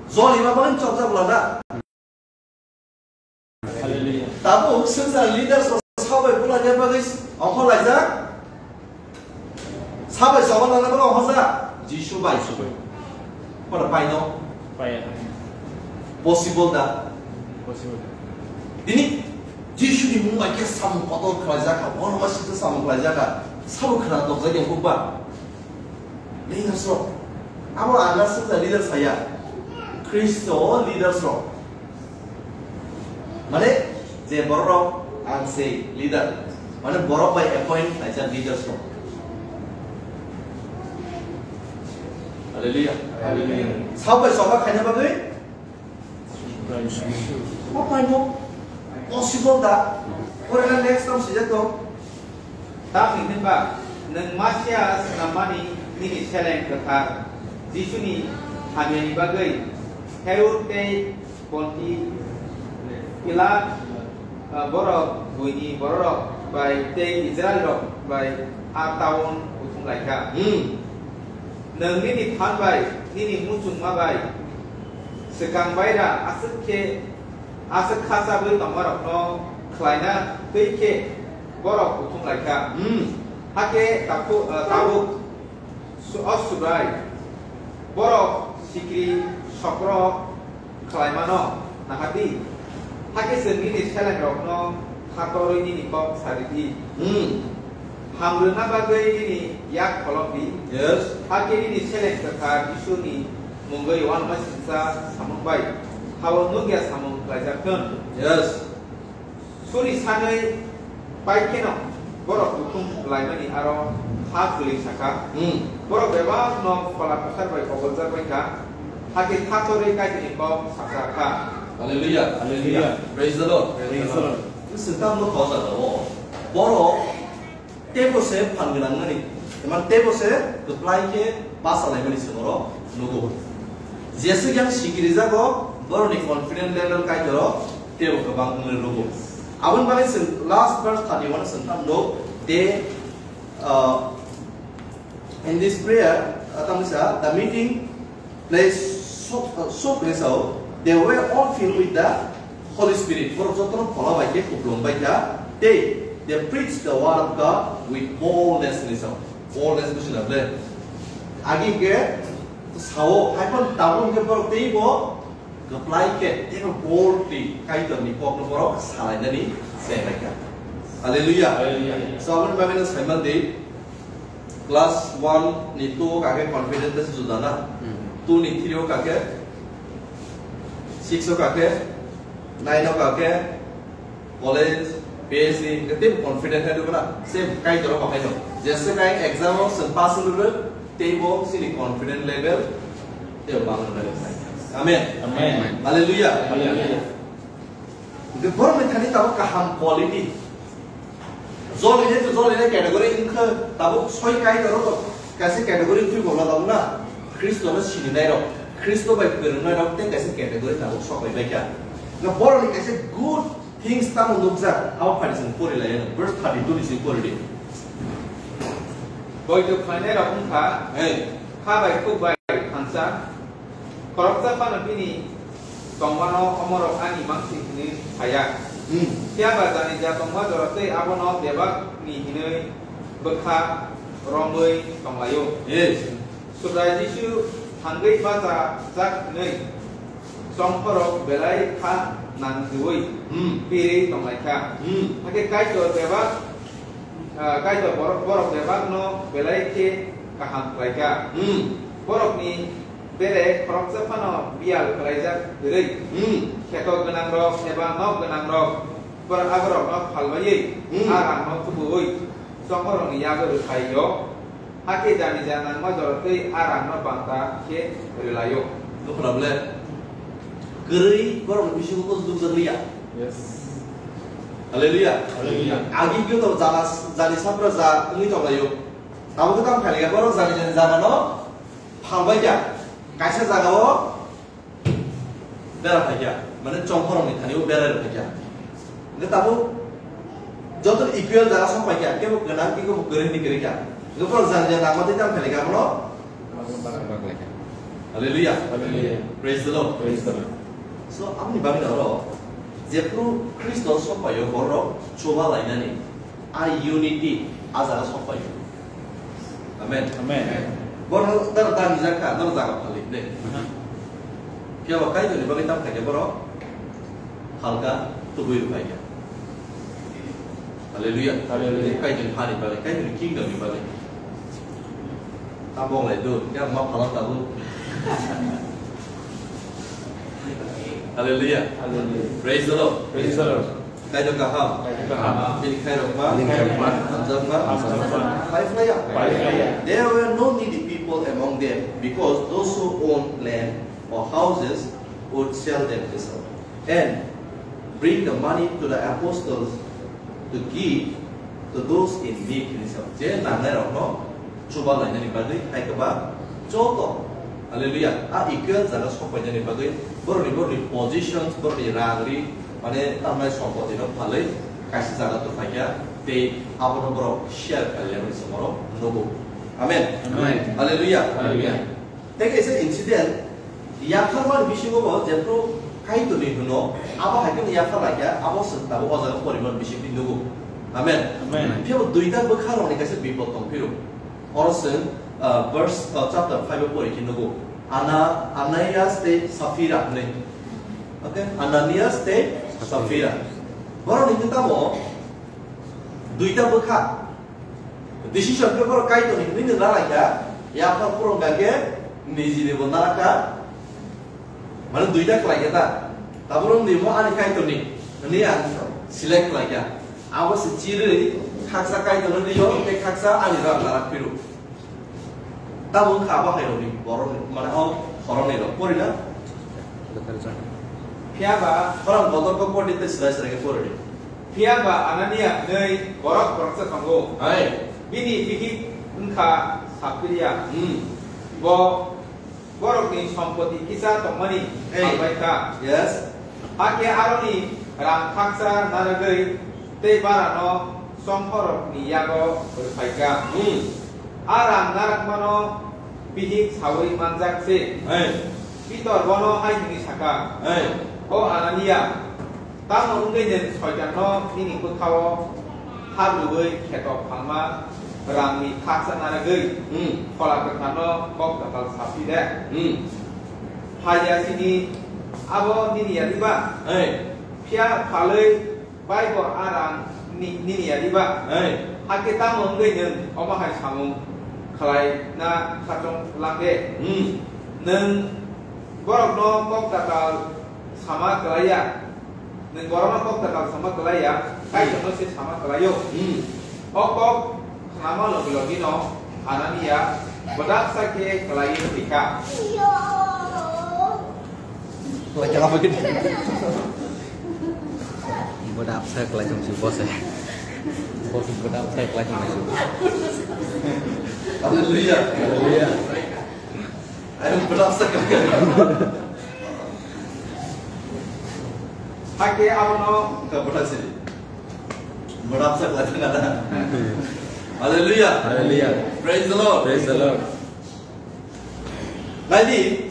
Jolima bagwi chopjak la na. Hallelujah. Tabuk swngchar leaders rok sabai bulai bagwi ongkhor laijak. Sabai sabai lana bagwi ongkhorjak. Jisu bai. Jisu bai. Kono paino. Paiya. Possible da? Possible. Tini Jisu ni mung bai khe samung kotor khlaijak kha, bono bai site samung khlaijak kha. Sabo khna tokjak yang bukba. Leaders rok. Abo ang swngchar leaders saya. Khristo leaders rok. Mane, je borok rok ang se leader. Mane, borok bai appoint khlaijak leaders rok. Hallelujah. Hallelujah. Sabai soba khaina bagwi? Opai no possible da? Pore na next time sijak to. Tamni hwnba, nwng Masia snammani nini seleng kwthar Jisuni hamyani bagwi Herod tei Ponti Pilat, ah, borok buini bororok bai tei Israilrok bai a taun kuthum lai kha. Hmm. Nwng nini phan bai, nini muchungma bai, swkang bai ra aswk khe, aswk kha chabwi tongmarokno khlaina twi khe borok kuthum lai kha. Hmm. Hakhe tabuk, ah, tabuk su-, o Subrai, borok sikri sokro khlaimano nahardi. Hakhe chwng nini selengrokno khatorwi nini kok saridi. Hmm. Ham rwna bagwi nini yak kholopdi. Yes. Hakhe nini seleng kwthar Jisuni mungwi uanama singcha samung bai hao nukya samung khlaijak thun. Yes. Suri sanwi pai kheno borok kuthum laimani aro ha kwlwi sakha. Hmm. Borok bebakno Phola Kwthar bai koboljak bai kha, hakhe khatorwi Kaitorni kok sakha kha. Hallelujah. Hallelujah. Praise the Lord. Praise the Lord. Swngchar no thok jaga o. Borok teibo se phan gwnang nani. Eman teibo se kwplai khe basa laimani se borok nugo. Jeswk yang sikiri jago, borokni confident level Kaitor o teibo kwbang wngwi nugo. Aboni bagwi chwng last verse thirty-one o chwng tamo, they, uh, In this prayer, uh, tamo sa, the meeting place so, uh, so great, so they were all filled with the Holy Spirit. Borok jotono phola bai khe kuplung bai kha. They, they preached the word of God with boldness, hinwi sa. Boldness busi na ble. Agi ke sao, hai phano tabuk ke borok tei bo Kwplai khe teibo boldly Kaitorni kokno borok salainani chenglaikha. Hallelujah. Hallelujah. So, aboni bagwino saiman di, class one ni two o kakhe confident tei juda na? Hmm. Two ni three o kakhe, six o kakhe, nine o kakhe, college, P H D, hingke teibo confident hai rwgwna, se Kaitor bo hai no. Jese kai exam o chwng pass wng rwgwk, teibo chini confident level teibo bang rwgwna. Amen. Amen. Hallelujah. Hallelujah. Hingke borokni thani tabuk kaham quality. Jolini to jolini category wngkha, tabuk soi Kaitor rok kaisa category twi bo lagam na. Khristo no sininai rok, Khristo bai kwrwngnai rok tei kaisa category tabuk sok bai bai kha. Hingke borokni kaisa good Things tamo nukjak, abo phaidi chwng pori lai ano, verse thirty-two ni simi pori di. Boitok khlainai rok wngkha, hey, kha bai khuk bai thansa, khoroksa phano bini tongmano omorok ani mangsi hwnwi saya. Hmm. Phiya ba janija tongma jora tei abono bebak ni hwnwi bwkha romwi tonglaio. Yes. Subrai Jisu thangwi bachajak hwnwi chongkhorok belai kha nangjiui, hmm, pirwi tonglaikha. Hmm. Hakhe Kaitor bebak, ah, Kaitor borok, borok bebakno belai khe kaham khlaikha. Hmm. Borokni bere khoroksa phano biyal khlaijak kwrwi. Hmm. Kheto gwnangrok eba nok gwnangrok borok aborokno phalbaiwi, hmm, a rangno tubuui chongkhorokni yago rwphaio. Hakhe janija nangma jora tei a rangno banta khe rwlaio. Nukho na bole? Kwrwi borokni bisingo kosok nukjak liya. Yes. Hallelujah. Hallelujah. Agi khe to jana, jani sapra ja wngwi tonglaio. Tabuk khe tamo khalikha borok jani jani jagano phalbaikha. Kaisa jagao bera phaikha, mane chongkhorokni thani o bera rw phaikha. Hingke tabuk joto equal jaga sok phaikha, kebo gwnang, kebo kwrwi hinwi kwrwi kha. Hingke borok jani jani nangma tei tamo khalikha abono. Hallelujah. Hallelujah. Praise the Lord. Praise the Lord. So, aboni bagwi oro jephru Khristo sok phaio borok chuba lainani. A unity a jaga sok pai. Amen. Amen. Bono daro dani jakha, daro jaga phali de. Aha. Phiya ba Kaitorni bagwi tam khaikhe borok halka tubui rw phaikha. Hallelujah. Hallelujah. Kaitorni hani bagwi, Kaitorni kingdom ni bagwi. Tam bong lai du, phiya ma phalang tabuk. Hallelujah. Hallelujah. Praise the Lord. Praise the Lord. Kaitor kaham. Kaitor kaham. Bini khairokma. Bini khairokma. Hamjakma. Hamjakma. Pai phlaiya. Pai phlaiya. There were no needy people among them, because those who owned land or houses would sell them and bring the money to the apostles to give to those in need, hinwi sa. Je nangnai rokno chuba lainani bagwi hai kwbang joto, hallelujah, a equal jaga sokpainani bagwi borokni, borokni positions, borokni rang ri, mane tamnai sompoti no phalwi kaisa jaga tongphaikha tei abono borok share khlaimani se borok nugo. Amen. Amen. Hallelujah. Hallelujah. Tei kaisa incident, yapharmani bisingo bo jephru Kaitorni hwno, abo hai kheno yaphar laikha, abo chwng tabuk o jaga porimani bisingtwi nugo. Amen. Amen. Phiya bo duita bwkha rokni kaisa bipod tong phiro. Oro chwng, ah, verse, ah, chapter five o pori khe nugo. Ana-, Ananias tei Saphira hwnwi. Okay? Ananias tei Saphira. Borokni hwnkhe tamo duita bwkha. Decision khe borok Kaitorni hwnwi nwng ralaikha, yaphar phurung kha khe nijini bo narakha. Mane duita khlai khe ta. Tabuk nwng nimo ani Kaitorni hwnwi ang select khlai kha. Abo se chirwi khaksa Kaitorno rio tei khaksa ani rang narak phiro. Tamo wngkha abo hai rokni borokni, mane o khoroknwi rok. Pori na? Phiya ba khorang bodol khe pori tei swrai swrai khe pori di. Phiya ba Anania hwnwi borok khoroksa tongo. Hai. Bini bihik wngkha Saphiria. Hmm. Bo borokni sompoti kisa tongmani Hey. Salbai kha. Yes. Hakhe aroni rang khaksa narwgwi tei barano songkhorokni yago rwphai kha. Hmm. A rang narakmano bihik saui manjak se. Hey. Pitor bono hai hwnwi saka, Hey. O Anania, tamo wngwi nwng Soitanno nini bwkhao habrubui kheto phalma rangni khaksa naragwi Hmm. Phola Kwtharno kok kwtal saphi de? Hmm. Phai ya sini abo nini ya diba? Hey. Phiya phalwi Bai bo a rang ni, nini ya diba? Hey. Hakhe tamo wngwi nwng omo hai samung khlaina khatung lang de? Hmm. Nwng borokno kok kwtal sama kwlai ya. Nwng borokno kok kwtal sama kwlai ya. Kaitorno se sama kwlai-o. Hmm. O kok khnama logi logi no Anania bwdaksa khe kwlaiwi wngwi kha. Bwdaksa kwlai tong si bose. Bose bwdaksa kwlai tong si. Hallelujah. Hallelujah. Ayo bwdaksa kwlai. Hakhe abono ka bwdaksa. Bwdaksa kwlai tong na. Hallelujah. Hallelujah. Praise the Lord. Praise the Lord. Naidi,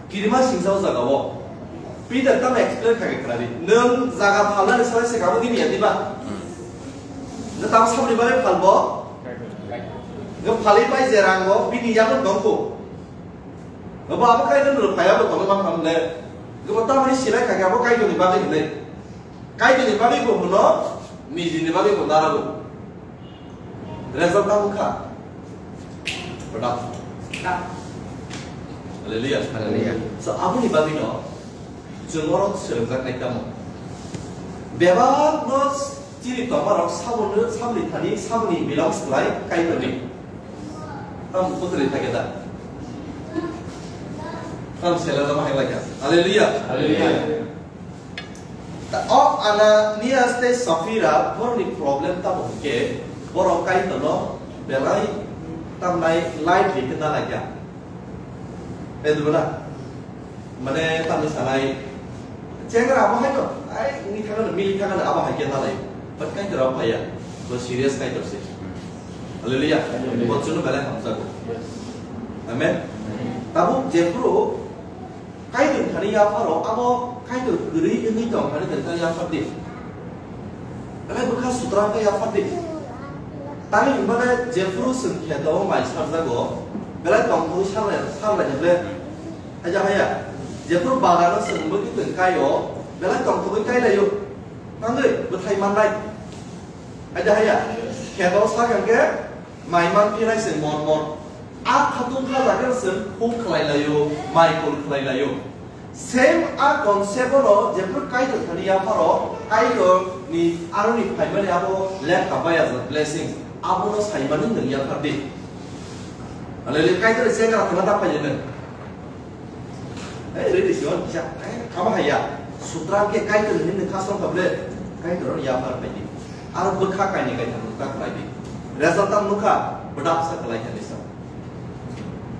kirima singsa o jaga o. Peter tamo explain kha khe khna di. Nwng jaga phalnani salai se kabo nini ya diba? Nwng tamo saboni bagwi phalbo? Nwng phalwi pai je rang o, bini yago tongkho. Nwng bo abo Kaitor ni rwphai abo tongwi ma phamle. Nwng bo tamoni silai kha khe abo Kaitor ni bagwi hinwi. Kaitor ni bagwi bo hwno, niji ni bagwi bo narago. Result tamo kha. Product. Hallelujah. Hallelujah. So, aboni bagwi no, chwng oro swrwngjak nai tamo. Bebak no chini tongma rok saboni, saboni thani, saboni belongs khlai Kaitor ni. Tamo putri thake da. Tamo sela tamo hai lai kha. Hallelujah. Hallelujah. Ta o Ananias tei Safira borokni problem tamo hwnkhe borok Kaitorno belai tamnai lightly khe nalaikha. Bedubana? Mane tamni sanai chengra abo haino ai wngwi thangano, mili thangano abo hai khe nalai. But Kaitor abo phaiya. Bo serious Kaitor se. Hallelujah. Hallelujah. Bo chwngno belai hamjago. Amen. Tabuk jephuru Kaitor thani yapharo, abo Kaitor kwrwi wngwi tong thani thani thani yaphar di. Belai bwkha sutra khe yaphar di. Tani hwnmale jephuru chwng kheto o mai sarjago, belai tongthogwi sarlai, sarlai hwnle. Haja haya, jephuru bagano chwng bwkhi tong kaio, belai tongthogwi kailaio. Tangwi bwthai mannai. Haja haya, kheto sakha khe mai man phinai se mon mon. A khatung kha jaga se khuk khlai laio, mai kul khlai laio. Same a concept no jephru Kaitor thani yapharo, Kaitor ni aroni phaimani abo lekha baya blessing. Abono saimani nwng yaphar di. Alele Kaitor se kara thana ta phaijene. Ei, ready si on, kisa, ei, kama haya. Sutra ke Kaitor ni ni khasong kable, Kaitor ya par pai di. Aro bwkha kaini kai thang ta pai di. Result tam nukha, bedap sa kalai kani sa.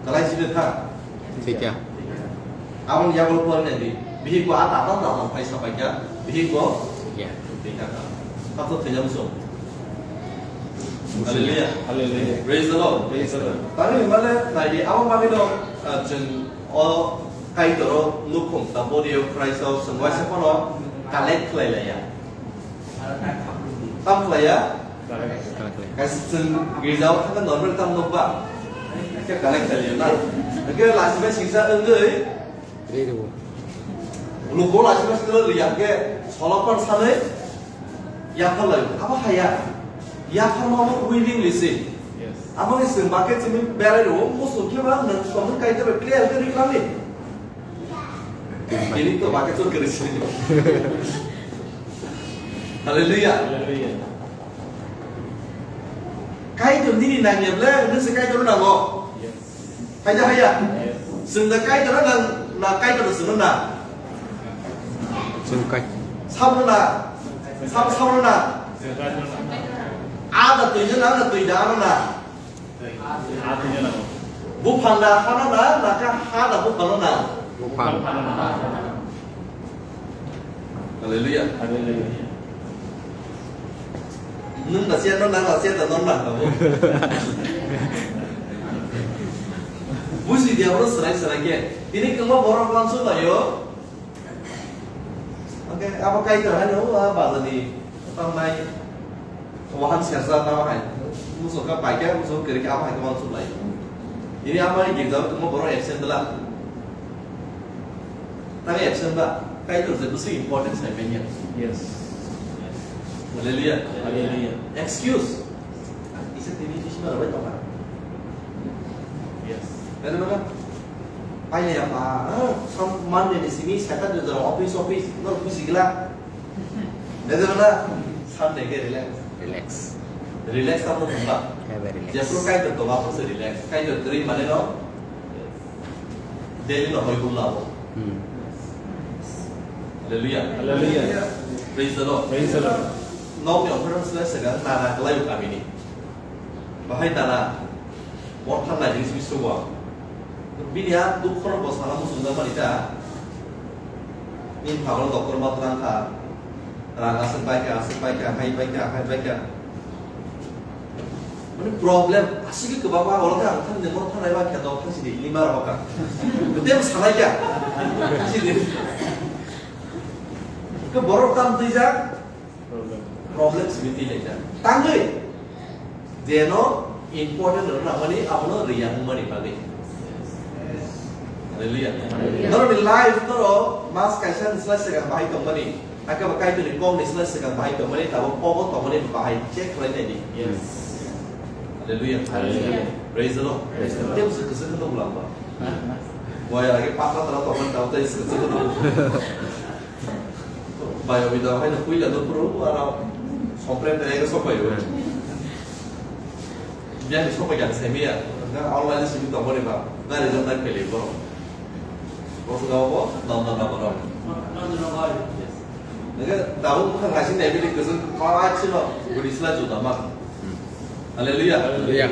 Kalai si de tha. Thik ya. Abang ya bol pon ne di. Bihi ko ata ata ta pai sa pai kya. Bihi ko. Ya. Thik ya. Tato thejam so. Hallelujah. Hallelujah. Praise the Lord. Praise the Lord. Tani mane nai di, abang mane no, ah, jeng O Kaitor o nukhung ta body of Christ o chwng waisa phano collect khlai laiya. Tam khlaiya? Kaisa chwng girja o thangkhe normal tam nukba. Khe collect khlai laiya na. Hwnkhe lachima singsa wngwi. Luko lachima singsa riya hwnkhe solopar sanwi. Yapharlai, abo haya. Yapharma abo willingly se. Yes. Abo ni chwng bakhe chini berai rwo, musu khe ba nang somni Kaitor clear khe rikhlani. Bini to bakhe chwng khe risi. Hallelujah. Hallelujah. Kaitor nini nangya ble, nung se Kaitor nango. Yes. Haida haya. Yes. Chwng da Kaitor nang, na Kaitor chwng na. Chwng kai. Sabo na. Sabo, sabo na. Ada twi na, na twi da na. Buphang da hana na, na ka ha da buphang na. Buphang. Hallelujah. Hallelujah. Nung na sia no, nang na sia da non na. Buji dia bro, serai serai ke. Ini kengma borok langsung layo. Oke, apa kaitor hai no, ah, bazani, apa mai, wahan sersa apa hai. Musuh ka pakai, musuh kiri ka apa hai kemang sulai. Ini apa yang kita semua borok absent lah. Tapi absent lah, kaitor je besi important saya punya. Yes. Haleluya. Haleluya. Excuse. Isa tini sisi mana baik apa? Yes. Betul kan? Paine apa? Ah, sam Monday ni simi Saturday jora office, office, no buji gila. Betul na? Sunday ke relax. Relax. Relax apa tuh, Pak? Have a relax. Jephru kaitor to apa sih relax? Kaitor teri mana no? Daily no hoi bula bo. Hmm. Haleluya. Haleluya. Praise the Lord. Praise the Lord. Nokni ofference le sega nana kelai kamini. Bahai nana. Motha nai jinis bisu bo. Bini a dukh khorok bo sana muchung jak mani ta. Ning phagol doctor ma twlang kha. Rang aswk bai kha, aswk bai kha, hai bai kha, hai bai kha. Mani problem aswk kwbangma oro khe ang thani motha nai ba khe dok thang sidi ini mar hoka. Tem sanai kha. Sidi. Ke borok tam twijak. Problem. Problem simi twi laijak. Tangwi. Jeno important rok nangmani abono riya hwnmani bagwi. Hallelujah. Hallelujah. Norokni life norok mas kaisa ni slai swkang bahai tongmani. Hakhe bo Kaitorni kokni slai swkang bahai tongmani, tabuk kobo tongmani bahai check khlai naidi. Yes. Hallelujah. Hallelujah. Praise the Lord. Praise the Lord. Tei bwswk kwchwng khe tongmwlangba. Boya lagi patla tala tongmani tabuk tei swk kwchwng khe tongmwlangba. Bayo bida hai no puila no puro aro sopre tere ke sopai ro. Dia ni sopai jang semiya. Ga online simi tongmani ba. Gari jang nai pele bo. Bo ga bo, dam dam dam dam. Nge tabuk bukhang nasi nai bili kwchwng kwchwng chino, budi sla juda ma. Hallelujah. Hallelujah.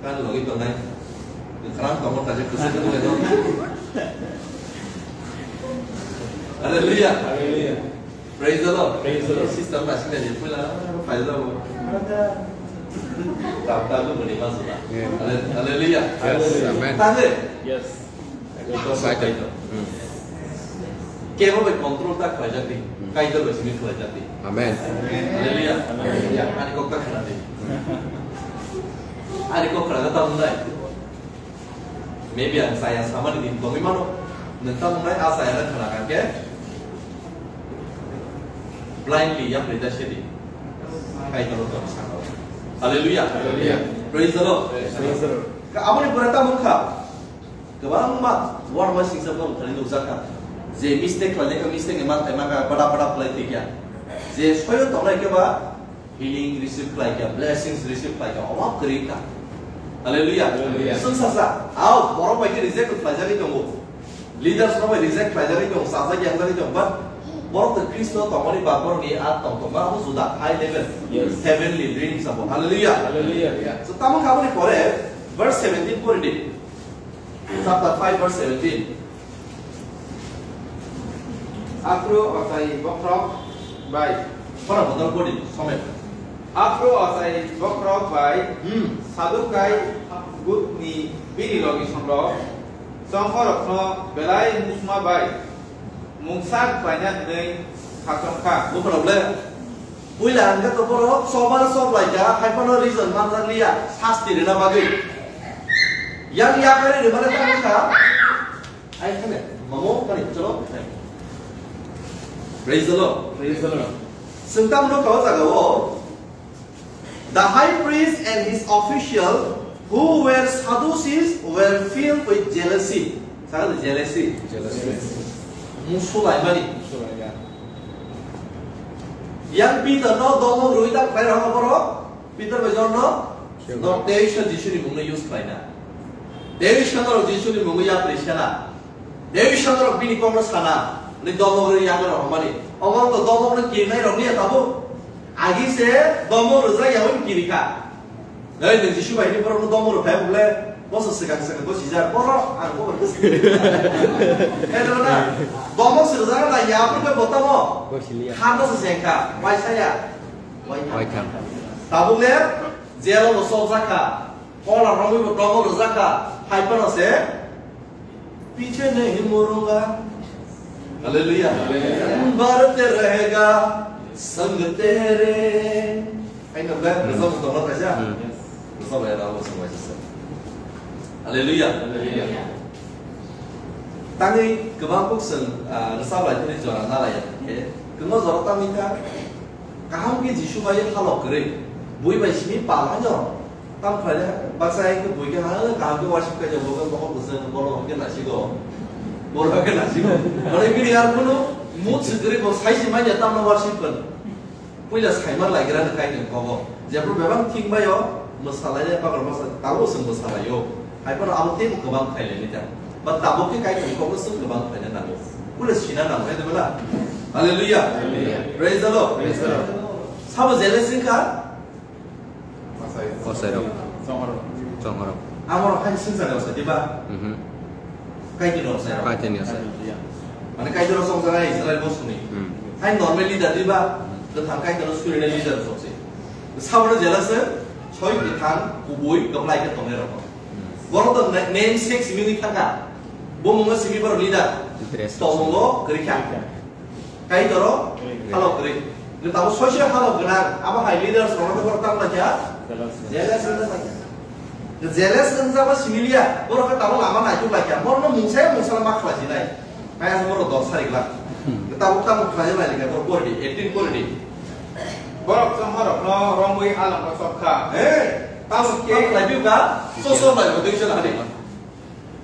Kan logi tongnai. Kwkhwrang tongo, kaisa kwchwng khe nukjagao. Hallelujah. Hallelujah. Praise the Lord. Praise the Lord. Sister nasi nai puila, phaila bo. Tap tap bo ni masula. Yeah. Hallelujah. Yes. Amen. Tangre. Yes. Kebo bai control ta khlaijak di. Hmm. Kaitor bai simi khlaijak di. Amen. Hallelujah. Hallelujah. Ani kok ta khna di. Ani kok khna ta mwnai. Maybe ang saya samani din tongwi mano. Nwng ta mwnai a saya na khna kha khe. Blindly yapri da sedi. Kaitor to sakao. Hallelujah. Hallelujah. Praise the Lord. Praise the Lord. Ka aboni pore ta mungkha. Kwbangma uanama singsa borok thani nukjakha. Je mistake khlainai kha, mistake ni manthai mankha, bada bada khlai thikya. Je soyo tongnai khe ba healing receive khlaikha, blessings receive khlaikha, omo kwrwi kha. Hallelujah. Hallelujah. Chwng sasa, ao, borok bai khe reject khlaijagwi tongo. Leaders rok bai reject khlaijagwi tongo, sajak yangjagwi tongo, but borok tei Khristo tongmani ba borokni a tongthokma abo juda, high level, yes, heavenly dreams abo. Hallelujah. Hallelujah. So, tamo kha aboni pore, verse seventeen pori di. Chapter five, verse seventeen. Aphuru ochai bokhorok bai. Khorang bodol body, somet. Aphuru ochai bokhorok bai. Hmm. Sadukai gutni bini logi songrok. Chongkhorokno belai musma bai. Mungsa khlaina hwnwi khachongkha. Bokhorok le. Puila hwnkhe to borok choba choblai kha, hai phano reason manjak liya, sasti rwna bagwi. Yang yakarwi rwmani tamo kha, ai khane, mamo kani, cholo. Praise the Lord. Praise the Lord. Chwng tamo nukha o jaga o, the high priest and his official who were Sadducees were filled with jealousy. Sakha jealousy. Jealousy. Musulaimani. Musulaimani. Yang Peter no domok rwi ta khlai rokha borok. Peter bai John no. Sure. No, teisa Jisu ni mung no use khlai na. Teisa no Jisu ni mung no yapri sena. Teisa no bini kok no sana. Ni domok rwi yang no hwnmani. Omo to domok no kirnai rok ni ya tabuk. Agi se domok rwjak ya wng kiri kha. Hei, nwng Jisu bai hwnwi borokno domok rw phai bole, boso swkang swkang bo sijak, borok ang bo rw swkang. Hei, rw na, domok se rwjak na ya, aboni bai bo tamo? Bo siliya. Kha no se seng kha, waisa ya. Waitham. Waitham. Tabuk le, jelo bo sok jak kha. Kola romwi bo tongo rwjak kha, hai phano se piche nahi murunga. Hallelujah. Hallelujah. Bharate rahega, sang tere. Hai no ble, hmm, rwjak bo tongo kaisa. Hmm. Rwjak bai rao bo song kaisa. Hallelujah. Hallelujah. Tangwi kwbang kuk song, ah, rwjak bai thani jora nalai ya. Kwbang jora tangwi kha. Kaham khe Jisu bai halok kwrwi. Bui bai simi pal haino. Tam khlaina, baksa hai khe bui khe ha, kaham khe worship khe jabo khe bokhok bwswk borok hwn khe nasigo. Borok hwn khe nasigo. Mane bini ar kunu mood swk kwrwi bo sai se manya tamno worship khe. Puila saiman laigra no kaitor kobo. Jephru bebak thik baio, mwsalaina bakra masa, tabuk chwng mwsalaio. Hai phano abo teibo kwbang khailani ta. Ba tabuk khe kaitor kobo chwng kwbang khaina nango. Puila sina nango, hai de bela? Hallelujah. Hallelujah. Praise the Lord. Praise the Lord. Sabo jealous wngkha? Kosairok. Chonghorok. Amorok hai swngchar rok sa diba? Mhm. Kaitor rok sa. Kaitor ni sa. Mane kaitor rok swngchar hai Israel bosong ni. Hmm. Hai normal leader diba? Kwthang kaitor rok surina leader rok se. Sabono jela se soi kwthang kubui kwplai khe tongnai rok. Hmm. Borok to na-, name six simi wi thangkha. Bo mungo simi borok leader. Dress. To mungo kwrwi kha. Kaitoro halok kwrwi. Tabo soisoi halok gwnang, abo hai leaders rokno borok tamo laikha? Jealous. Jealous wngna laikha. Jealous wngjakma similia, borok khe tamo lama naituk laikha. Borokno mungsa mungsa ma khlai sinai. Kaya borok dor sari glak. Hmm. Tabo tamo khlai lai likha, borok pori di, eighteen pori di. Borok chonghorokno romwi alamno chopkha. Hey, tamo khe khlai biu ka, so so lai bo dei sala hari.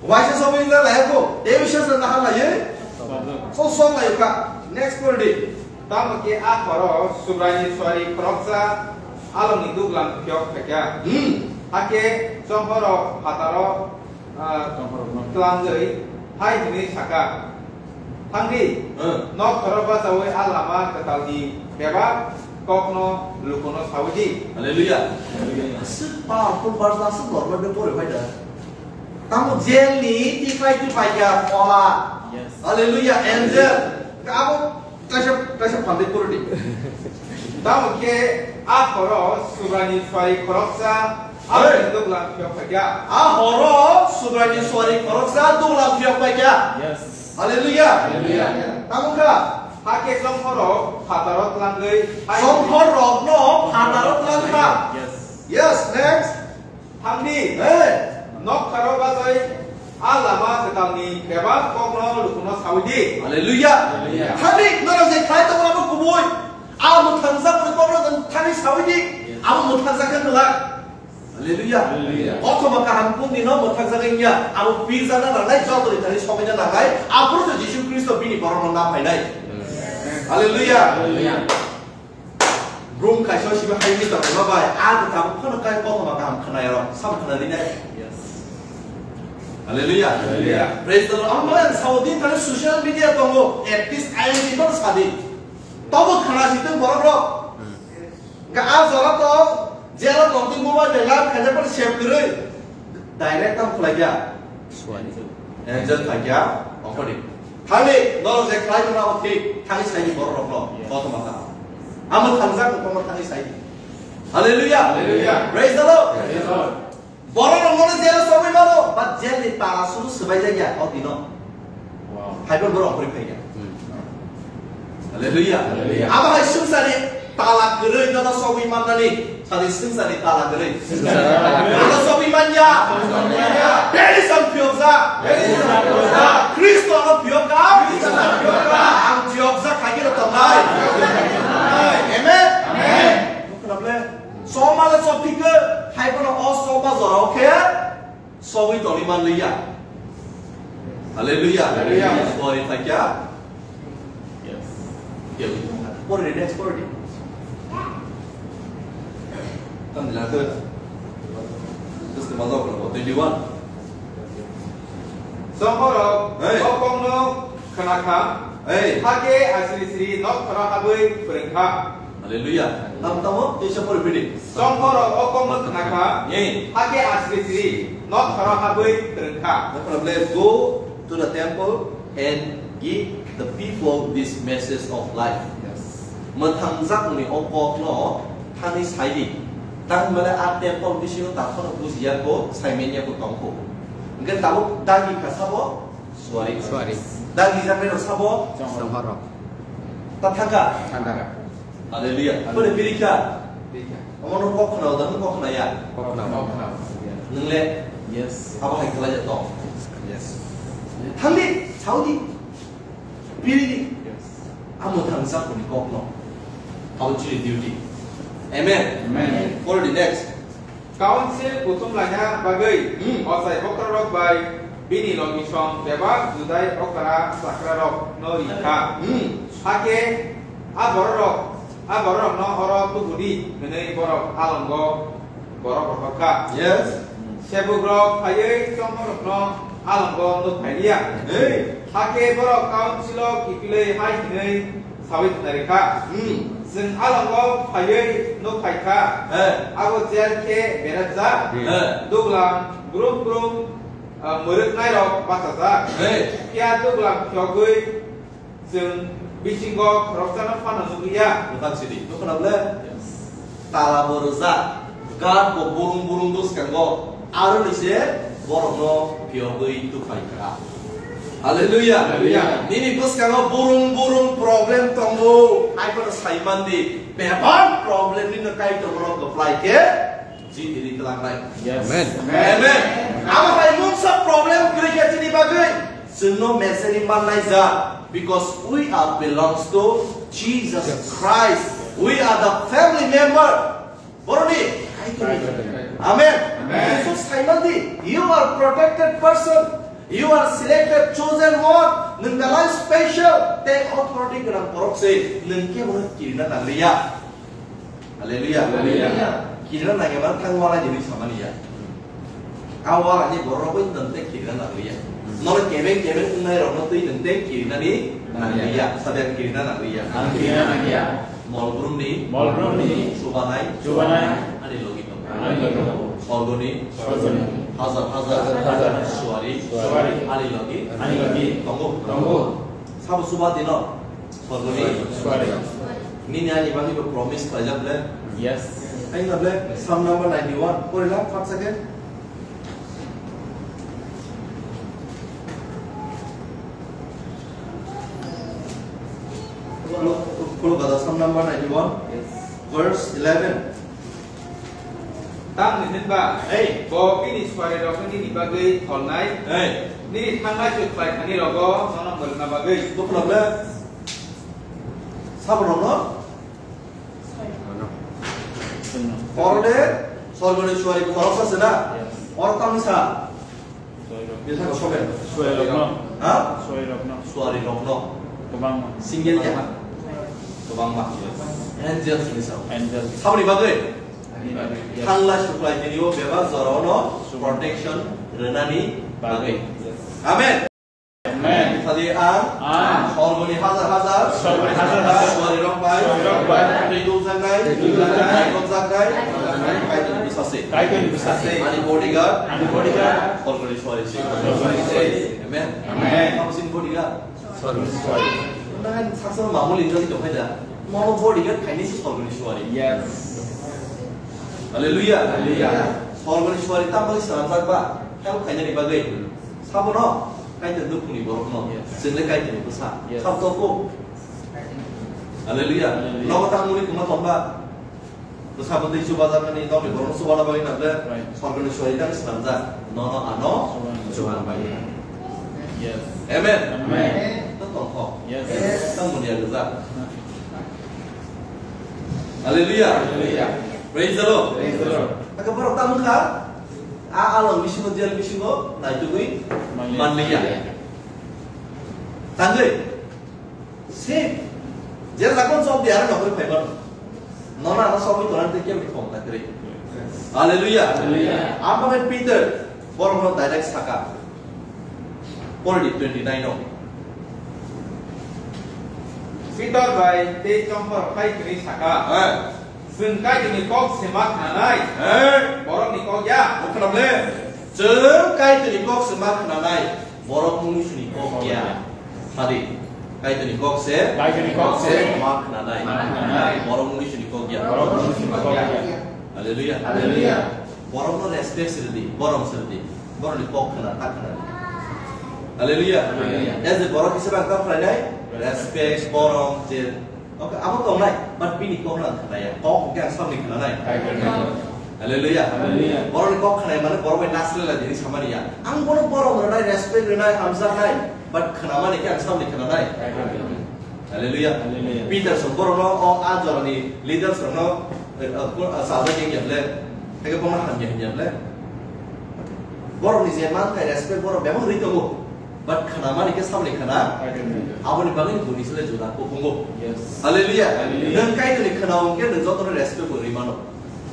Waisa sobo wngna laiya kho, tei wngsa se naha laiwi. Problem. So song lai kha. Next pori di. Tamo khe a horo Subraini suari khoroksa alongni duglam phiyok phaikha. Hmm. Hakhe chonghorok phataro, ah, chonghorokno tlangwi hai hwnwi sakha. Thangdi, hmm, nok khoro bachaui a lama kwtalni bebak kokno lukuno saui di. Hallelujah. Hallelujah. Aswk powerful verse, aswk normal de pore phai da. Tamo jail ni tikhlai ti paikha phola. Yes. Hallelujah, angel. Abo kaisa, kaisa phandai pore di. Tamo khe a horo Subraini suari khoroksa, hey, alongni duglam phiyok phaikha. A horo Subraini suari khoroksa duglam phiyok phaikha. Yes. Hallelujah. Hallelujah. Tamo kha. Hakhe chonghorok phataro tlangwi hai. Chonghorokno phataro tlangkha. Yes. Yes, next. Thangdi. Hey. Nok khoro bachaui a lama kwtalni bebak kokno lukuno saui di. Hallelujah. Hallelujah. Thangdi, norok je khlai tongo abo kubui. A mwthangjak ni kokno thangdi saui di. Yes. Abo mwthangjak khe nwng. Hallelujah. Hallelujah. Kothoma kaham kungni no mwthangjak wngya, abo pirjakna nangnai, joto ni thani sobaina nangnai, aphuru se Jisu Khristo bini borokno na phainai. Yes. Hallelujah. Hallelujah. Brum kaisa sibe hai ni tongma bai, a tabuk phano kai kothoma kaham khwnaya rok, sam khwna rinai. Yes. Hallelujah. Hallelujah. Praise the Lord. Ang maya sao din thani social media tongo, at least I M G no sadi. Tobo khwna si tong borok rok. Hmm. Ga a jora to jela tongtwi mobile bai live khaijak phano save kwrwi. Direct tamo khlaikha. Suani. Angel khlaikha, ongkhorni. Thangdi, norok je khlai mano abo thik, thangwi saidi borok rokno, yes, kothoma kha. Amo thangjak kothoma thangwi saidi. Hallelujah. Hallelujah. Praise the Lord. Praise the Lord. Borok rok mono jela sogwi mano, but jel ni tala suru swbai jak ya, o dino. Wow. Hai bo borok ongkhorwi phai ya. Hmm. Hallelujah. Hallelujah. Abo hai swngcharni tala kwrwi nono sogwi mannani, sadi swngcharni tala kwrwi. Swngcharni tala kwrwi. Ano sogwi man ya. Sogwi man ya. Beri sam phiyokjak. Beri sam phiyokjak. Khristo ano phiyokjak. Khristo ano phiyokjak. Ang phiyokjak khai khe tongnai. Amen. Amen. Nukla ble. Soma le sophi khe, hai bono o soma jorao khe sogwi tongwi manliya. Hallelujah. Hallelujah. Sorry, thank you. Yes. Pori, next pori. Tang dila ke. Terus ke malah kalau twenty one. Chonghorok, hey, o kokno khwnakha. Hey. Hakhe asiri siri nok khoro habwi phwrwngkha. Hallelujah. Tam tamo, teisa pori phidi. Chonghorok o kokno khwnakha. Hey. Hakhe asiri siri nok khoro habwi phwrwngkha. Let's go to the temple and give the people this message of life. Yes. Mwthangjakmani o kokno thani saidi. Tang hwnba le a temple bisingo takhorok bujiya kho, saimanya kho tong kho. Hwnkhe tabuk dagi kha sabo suari. Suari. Dagi jaknai rok sabo chonghorok. Ta thangka. Thangka. Hallelujah. Hallelujah. Bole birikha. Birikha. Omo no kok khna, oda no kok khna ya. Kok khna. Kok khna. Nwngle? Yes. Abo hai khlai ya tong. Yes. Thangdi, saudi. Biridi. Yes. Amo thangsa kuni kok no. Abo chini duty. Amen. Amen. For the next. Council kuthum laina bagwi, hmm, ochai okrarok bai bini logisong bebak Judai okra chakrarokno ri kha. Hmm. Hakhe a bororok, a bororokno oro tubudi hwnwi borok alongo borok rohor kha. Yes. Sebukrok phaiwi chongmorokno alongo nuk phai liya. Hey. Hakhe borok councilo kiphilwi hai hwnwi sawi thwngwi kha. Hmm. Chwng alongo phaiwi nuk phai kha. Hey. Abo jail khe berajak. Hey. Duglam brum brum, ah, mwrwknairok bachajak. Hey. Phiya duglam phiyogwi chwng bisingo khoroksano phano nukliya. Bwkhak sidi, nukho na bole? Tala bo rwjak, guard bo burung burung bwskango, aroni se borokno phiyogwi tuphai kha. Hallelujah. Hallelujah. Nini bwskango burung burung problem tongo, hai bono sai mandi, bebak problem nino Kaitor borok kwplai khe jiti ri twlangnai. Yes. Amen. Amen. Abo hai mungsa problem kwrwi khe chini bagwi chwngno meseri mannai ja, because we are belongs to Jesus Christ. We are the family member. Boroni. Amen. Amen. Jesus sai mandi, you are protected person. You are selected, chosen one. Nwng belai special. Tei authority gwnang borok se. Nwng kebono kirina nangliya. Hallelujah. Hallelujah. Kirina nangya man thang wala jini samani ya. A wala ni borok bai nwng tei kirina nangliya. Nono kebeng kebeng wngnai rokno tei nwng tei kirinani nangliya. Sadan kirina nangliya. Ang kirina nangliya. Molbrumni. Molbrumni. Chubanai. Chubanai. Ani logi tong. Ani logi tong. Sorgoni. Sorgoni. Hazar hazar. Hazar hazar. Suari. Suari. Ani logi. Ani logi. Tongo. Tongo. Sabo suba dino. Sorgoni. Suari. Nini ani bagwi bo promise khlaijak le. Yes. Ai na ble. Psalm number ninety-one. Pori la, khaksa khe. Khuluk gada Psalm number ninety-one, yes, verse eleven. Tamni hwnba, hey, bo bini suarirokno nini bagwi tholnai, hey, nini thangnai chuk khlai thani rogo nono mwrwkna bagwi. Bo khuluk le? Saborokno? Oro de sorgoni suari khoroksa se na? Yes. Oro tamni sa? Suarirokno. Bwskango sobe? Suarirokno. Ha? Suarirokno. Suarirokno. Kwbangma. Single ya? Kwbangma. Angels ni sao. Angels. Saboni bagwi? Ani bagwi. Yes. Thangla suklai tini o bebak jorao no protection rwnani bagwi. Yes. Amen. Amen. Sadi ang. Ang. Sorgoni hazar hazar. Sorgoni hazar hazar. Suarirok bai. Suarirok bai. Twi dukjaknai. Twi dukjaknai. Twi dukjaknai. Kaitorni bwsase. Kaitorni bwsase. Ani bodyguard. Ani bodyguard. Sorgoni suari se. Sorgoni suari se. Amen. Amen. Tamo chini bodyguard. Sorgoni suari. Nang saksa mamuli wngwi tongkha da. Mono bodyguard khainai se sorgoni suari. Yes. Hallelujah. Hallelujah. Sorgoni suari tamoni swnamjak ba? Help khainani bagwi. Sabono, Kaitor nukhungni borokno, yes, chwng le Kaitorni bwsa. Yes. Sabo tongkho. Hallelujah. Hallelujah. Nogo tangmani kwma tongba? Bwsabo tei chubajaknani nokni borokno chubana bagwi nang le, right, sorgoni suari tang swnamjak. Nono ano chuban bai. Yes. Amen. Amen. To tongkho. Yes. Tangmani ya gwja. Hallelujah. Hallelujah. Praise the Lord. Praise the Lord. Aka borok tamo kha? A along bisingo, jail bisingo naitugwi manliya. Manliya. Tangwi. Same. Jail jakon sok di, aro nokri phai mano. Nona ano sokwi tonan te kemni khom ta kwrwi. Hallelujah. Hallelujah. Amoni Peter borokno direct saka. Pori di twenty nine o. Peter bai tei chongkhor khai kwrwi saka. Eh. Chwng Kaitorni kok se ma khnanai. Eh. Borokni kok ya. Bo khwnam le. Chwng Kaitorni kok se ma khnanai. Borok munisuni kok ya. Sadi. Kaitorni kok se. Kaitorni kok se. Ma khnanai. Ma khnanai. Borok munisuni kok ya. Borok munisuni kok ya. Hallelujah. Hallelujah. Borokno respect sirdi, borom sirdi. Borokni kok khna, ta khna. Hallelujah. Hallelujah. As a borok hisabe ang ta khwlainai, respect, borom, je. Okay, abo tongnai, but bini kok ang khnaya. Kok hwnkhe ang sabni khnanai. Hallelujah. Hallelujah. Borokni kok khnai mane borok bai naslai lai dini samani ya. Ang bono borom rwnai, respect rwnai, hamjaknai, but khnamani khe ang sabni khnanai. Hallelujah. Hallelujah. Peter song borokno o a jorani leaders rokno, eh, eh, sajak ya le, tei bono hamya hanya le. Borokni je manthai respect borok bebak ri tongo. But khana mani khe saboni khana. Hallelujah. Aboni bagwi buni sele juda kupungo. Yes. Hallelujah. Hallelujah. Nang kaitoni khana hwnkhe nang jotono respect bo ri mano.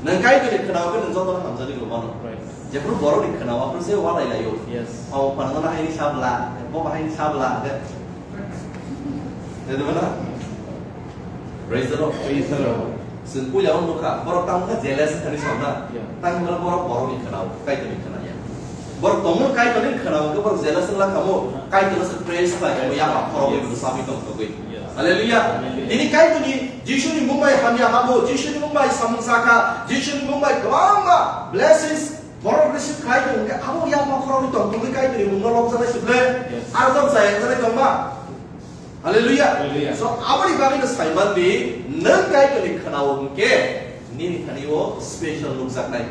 Nang kaitoni khana hwnkhe nang jotono hamjani bo mano. Right. Jephru borokni khana hwnkhe se walai laio. Yes. Abo panana haini sabla, bo haini sabla. Tei dwmana? Praise the Lord. Praise the Lord. Chwng puila o nukha, borok tamo khe jealous thani samna. Yeah. Tamo khe borok borokni khwnao, Kaitorni khwnaya. Borok tongmung Kaitorni khwnao khe borok jealous wngla kamo, Kaitorno se praise khlai kamo, yapha khoroknwi bo sabwi tong thogwi. Yes. Hallelujah. Hallelujah. Tini Kaitorni Jisuni mung bai hamya habo, Jisuni mung bai samung sakha, Jisuni mung bai kwbangma blessings borok receive khlai tong khe abo yapha khoroknwi tong thogwi Kaitorni mungno lobjaknai se ble. Yes. Aro tong chaya wngjaknai tongma. Hallelujah. Hallelujah. So, aboni bagwi no saiman di, nwng Kaitorni khwnao hwnkhe, nini thani o special nukjaknai.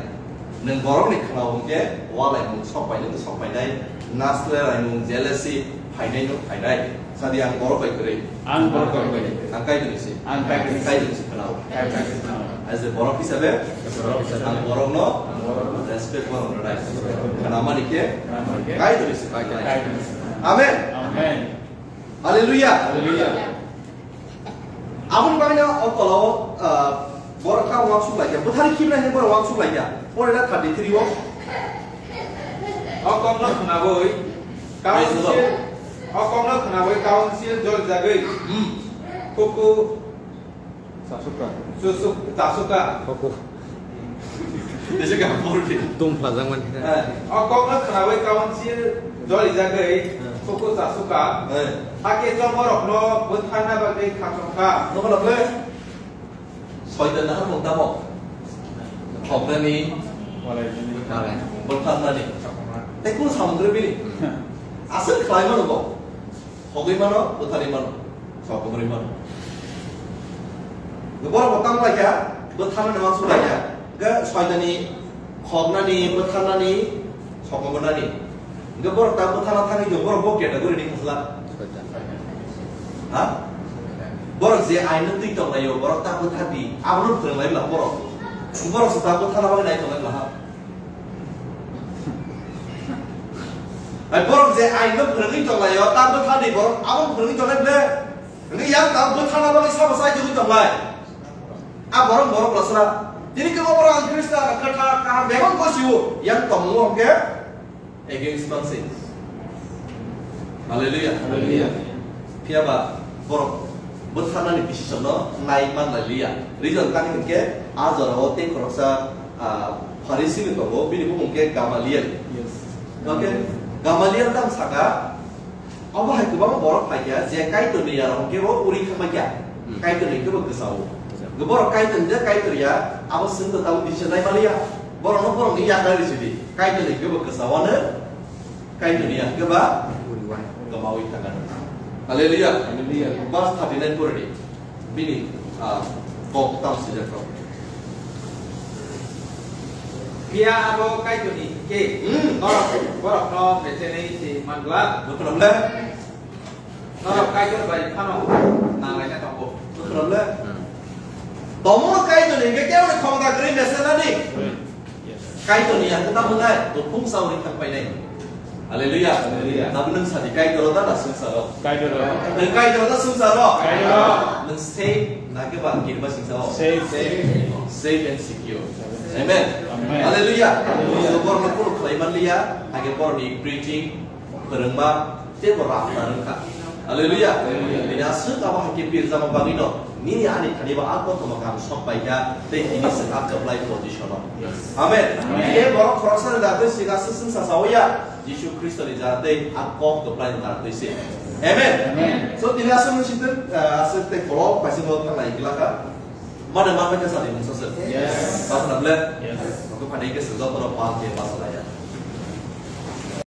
Nwng borokni khwnao hwnkhe, walaimung sok painai no sok painai, nasleraimung, jealousy phainai no phainai. Sadi ang borok bai kwrwi. Ang borok bai kwrwi. Ang Kaitorni se. Ang Kaitorni se. Kaitorni se khwnao. Kaitorni se khwnao. As a borok hisabe, borok hisabe. Ang borokno, ang borokno respect borok rwnai. Khwnamani khe, khwnamani khe. Kaitorni se khwnai. Kaitorni se. Amen. Amen. Hallelujah. Hallelujah. Aboni bagwi no o tola o, ah, borok ta uansuk lai kha. Bwthari khibnai hwnwi borok uansuk lai kha. Pore na thirty three o. O kokno khwnabwi, Praise the Lord. Council, o kokno khwnabwi council jol jagwi. Hmm. Kuku Chasuka. Chusuk, chasuka. Koko. Desa ka pordi. Tong phlajak man. Eh, o kokno khnawi council jolijagwi, eh, koko chasuka. Eh. Hakhe chongorokno bwtharna bagwi khachongkha. Nokolokle? Soitan nahar mung tamo? Khoknani. Walai. Walai. Bwtharnani. Tei kun samung rw bini? Aswk khlai mano bo. Khogwi mano, bwtharwi mano, sokomorwi mano. Borok bo tamo lai kha, bwtharnani uansuk lai kha. Hwnkhe soitani khoknani, bwtharnani, sokomornani. Hwnkhe borok ta bwtharna thangwi tong, borok bo category ni khasla. Ha? Borok je aino twi tong laio, borok ta bwthar di, abono phwrwng lai bwla borok. Borok se ta bwtharna bagwi nai tong lai bwla ha. Hai borok je aino phwrwngwi tonglaio, ta bwthani borok abo phwrwngwi tongnai ble. Hwnkhe yang ta bwthana bagwi sabo chai tongwi tonglai. A borok borok lasra. Tini kebo borok ang Khristian kwthar kaham bebak gosio, yang tongo hwnkhe against mansing. Hallelujah. Hallelujah. Phiya ba borok bwtharnani decision no nai man lai liya. Reason tang hinkhe a jora o tei khoroksa, ah, Pharisi ni tongo, bini bumung khe Gamaliel. Yes. Okay? Gamaliel tang saka, obo hai kwbangma borok phai kha je Kaitor ni yaro hwnkhe bo uri kha kha. Hmm. Kaitor ni khe bo kwsao. Kwsao. Borok Kaitor ni Kaitor ya, abo swng to tabo decision nai man liya. Borok no borok ni yakar risi di. Kaitor ni khe bo kwsao ano Kaitor ni ya, hwnkhe ba? Uriwai. Kwmawi thangkha. Hallelujah. Hallelujah. Verse thirty nine pore di. Bini, ah, kok tamo swijak rok. Phiya abo Kaitor ni hwnkhe, hmm, borok, borok no betenwi se man glak. Bwkhwnam le? Norok Kaitor bai phano nanglaina tongo. Bwkhwnam le? Hmm. Tomo Kaitor ni hwnkhe kebo ni khomota kwrwi mese nani? Hmm. Yes. Kaitor ni yakung tamo nai, bo phung sawi thang painai. Hallelujah. Hallelujah. Tamo nwng sadi Kaitor o da na swngcharo? Kaitor o. Nwng Kaitor o da swngcharo? Kaitor o. Nwng safe na khe ba kirima singsa o? Safe. Safe. Safe and secure. Amen. Amen. Hallelujah. Hallelujah. So, borok no kunu khlai man liya, hake borok ni preaching, phwrwngma, teibo rafna wngkha. Hallelujah. Hallelujah. Bini aswk abo hai khe pirjama bagwino nini ani thani bo a kothoma kaham sok pai kha, tei tini chwng a kwplai position o. Yes. Amen. Amen. Tei borok khoroksa ni dak twi swk aswk chwngsa sawi ya, Jisu Khristo ni jaga tei a kok kwplai ni dak twi se. Amen. Amen. So tini aswk nwng sitwng, ah, aswk tei kolok paisa bo thanglai glak kha. Mane ma khe sadi mungsa se. Yes. Pastor le? Yes. Ko phani ke se joto ro pa ke pastor ya.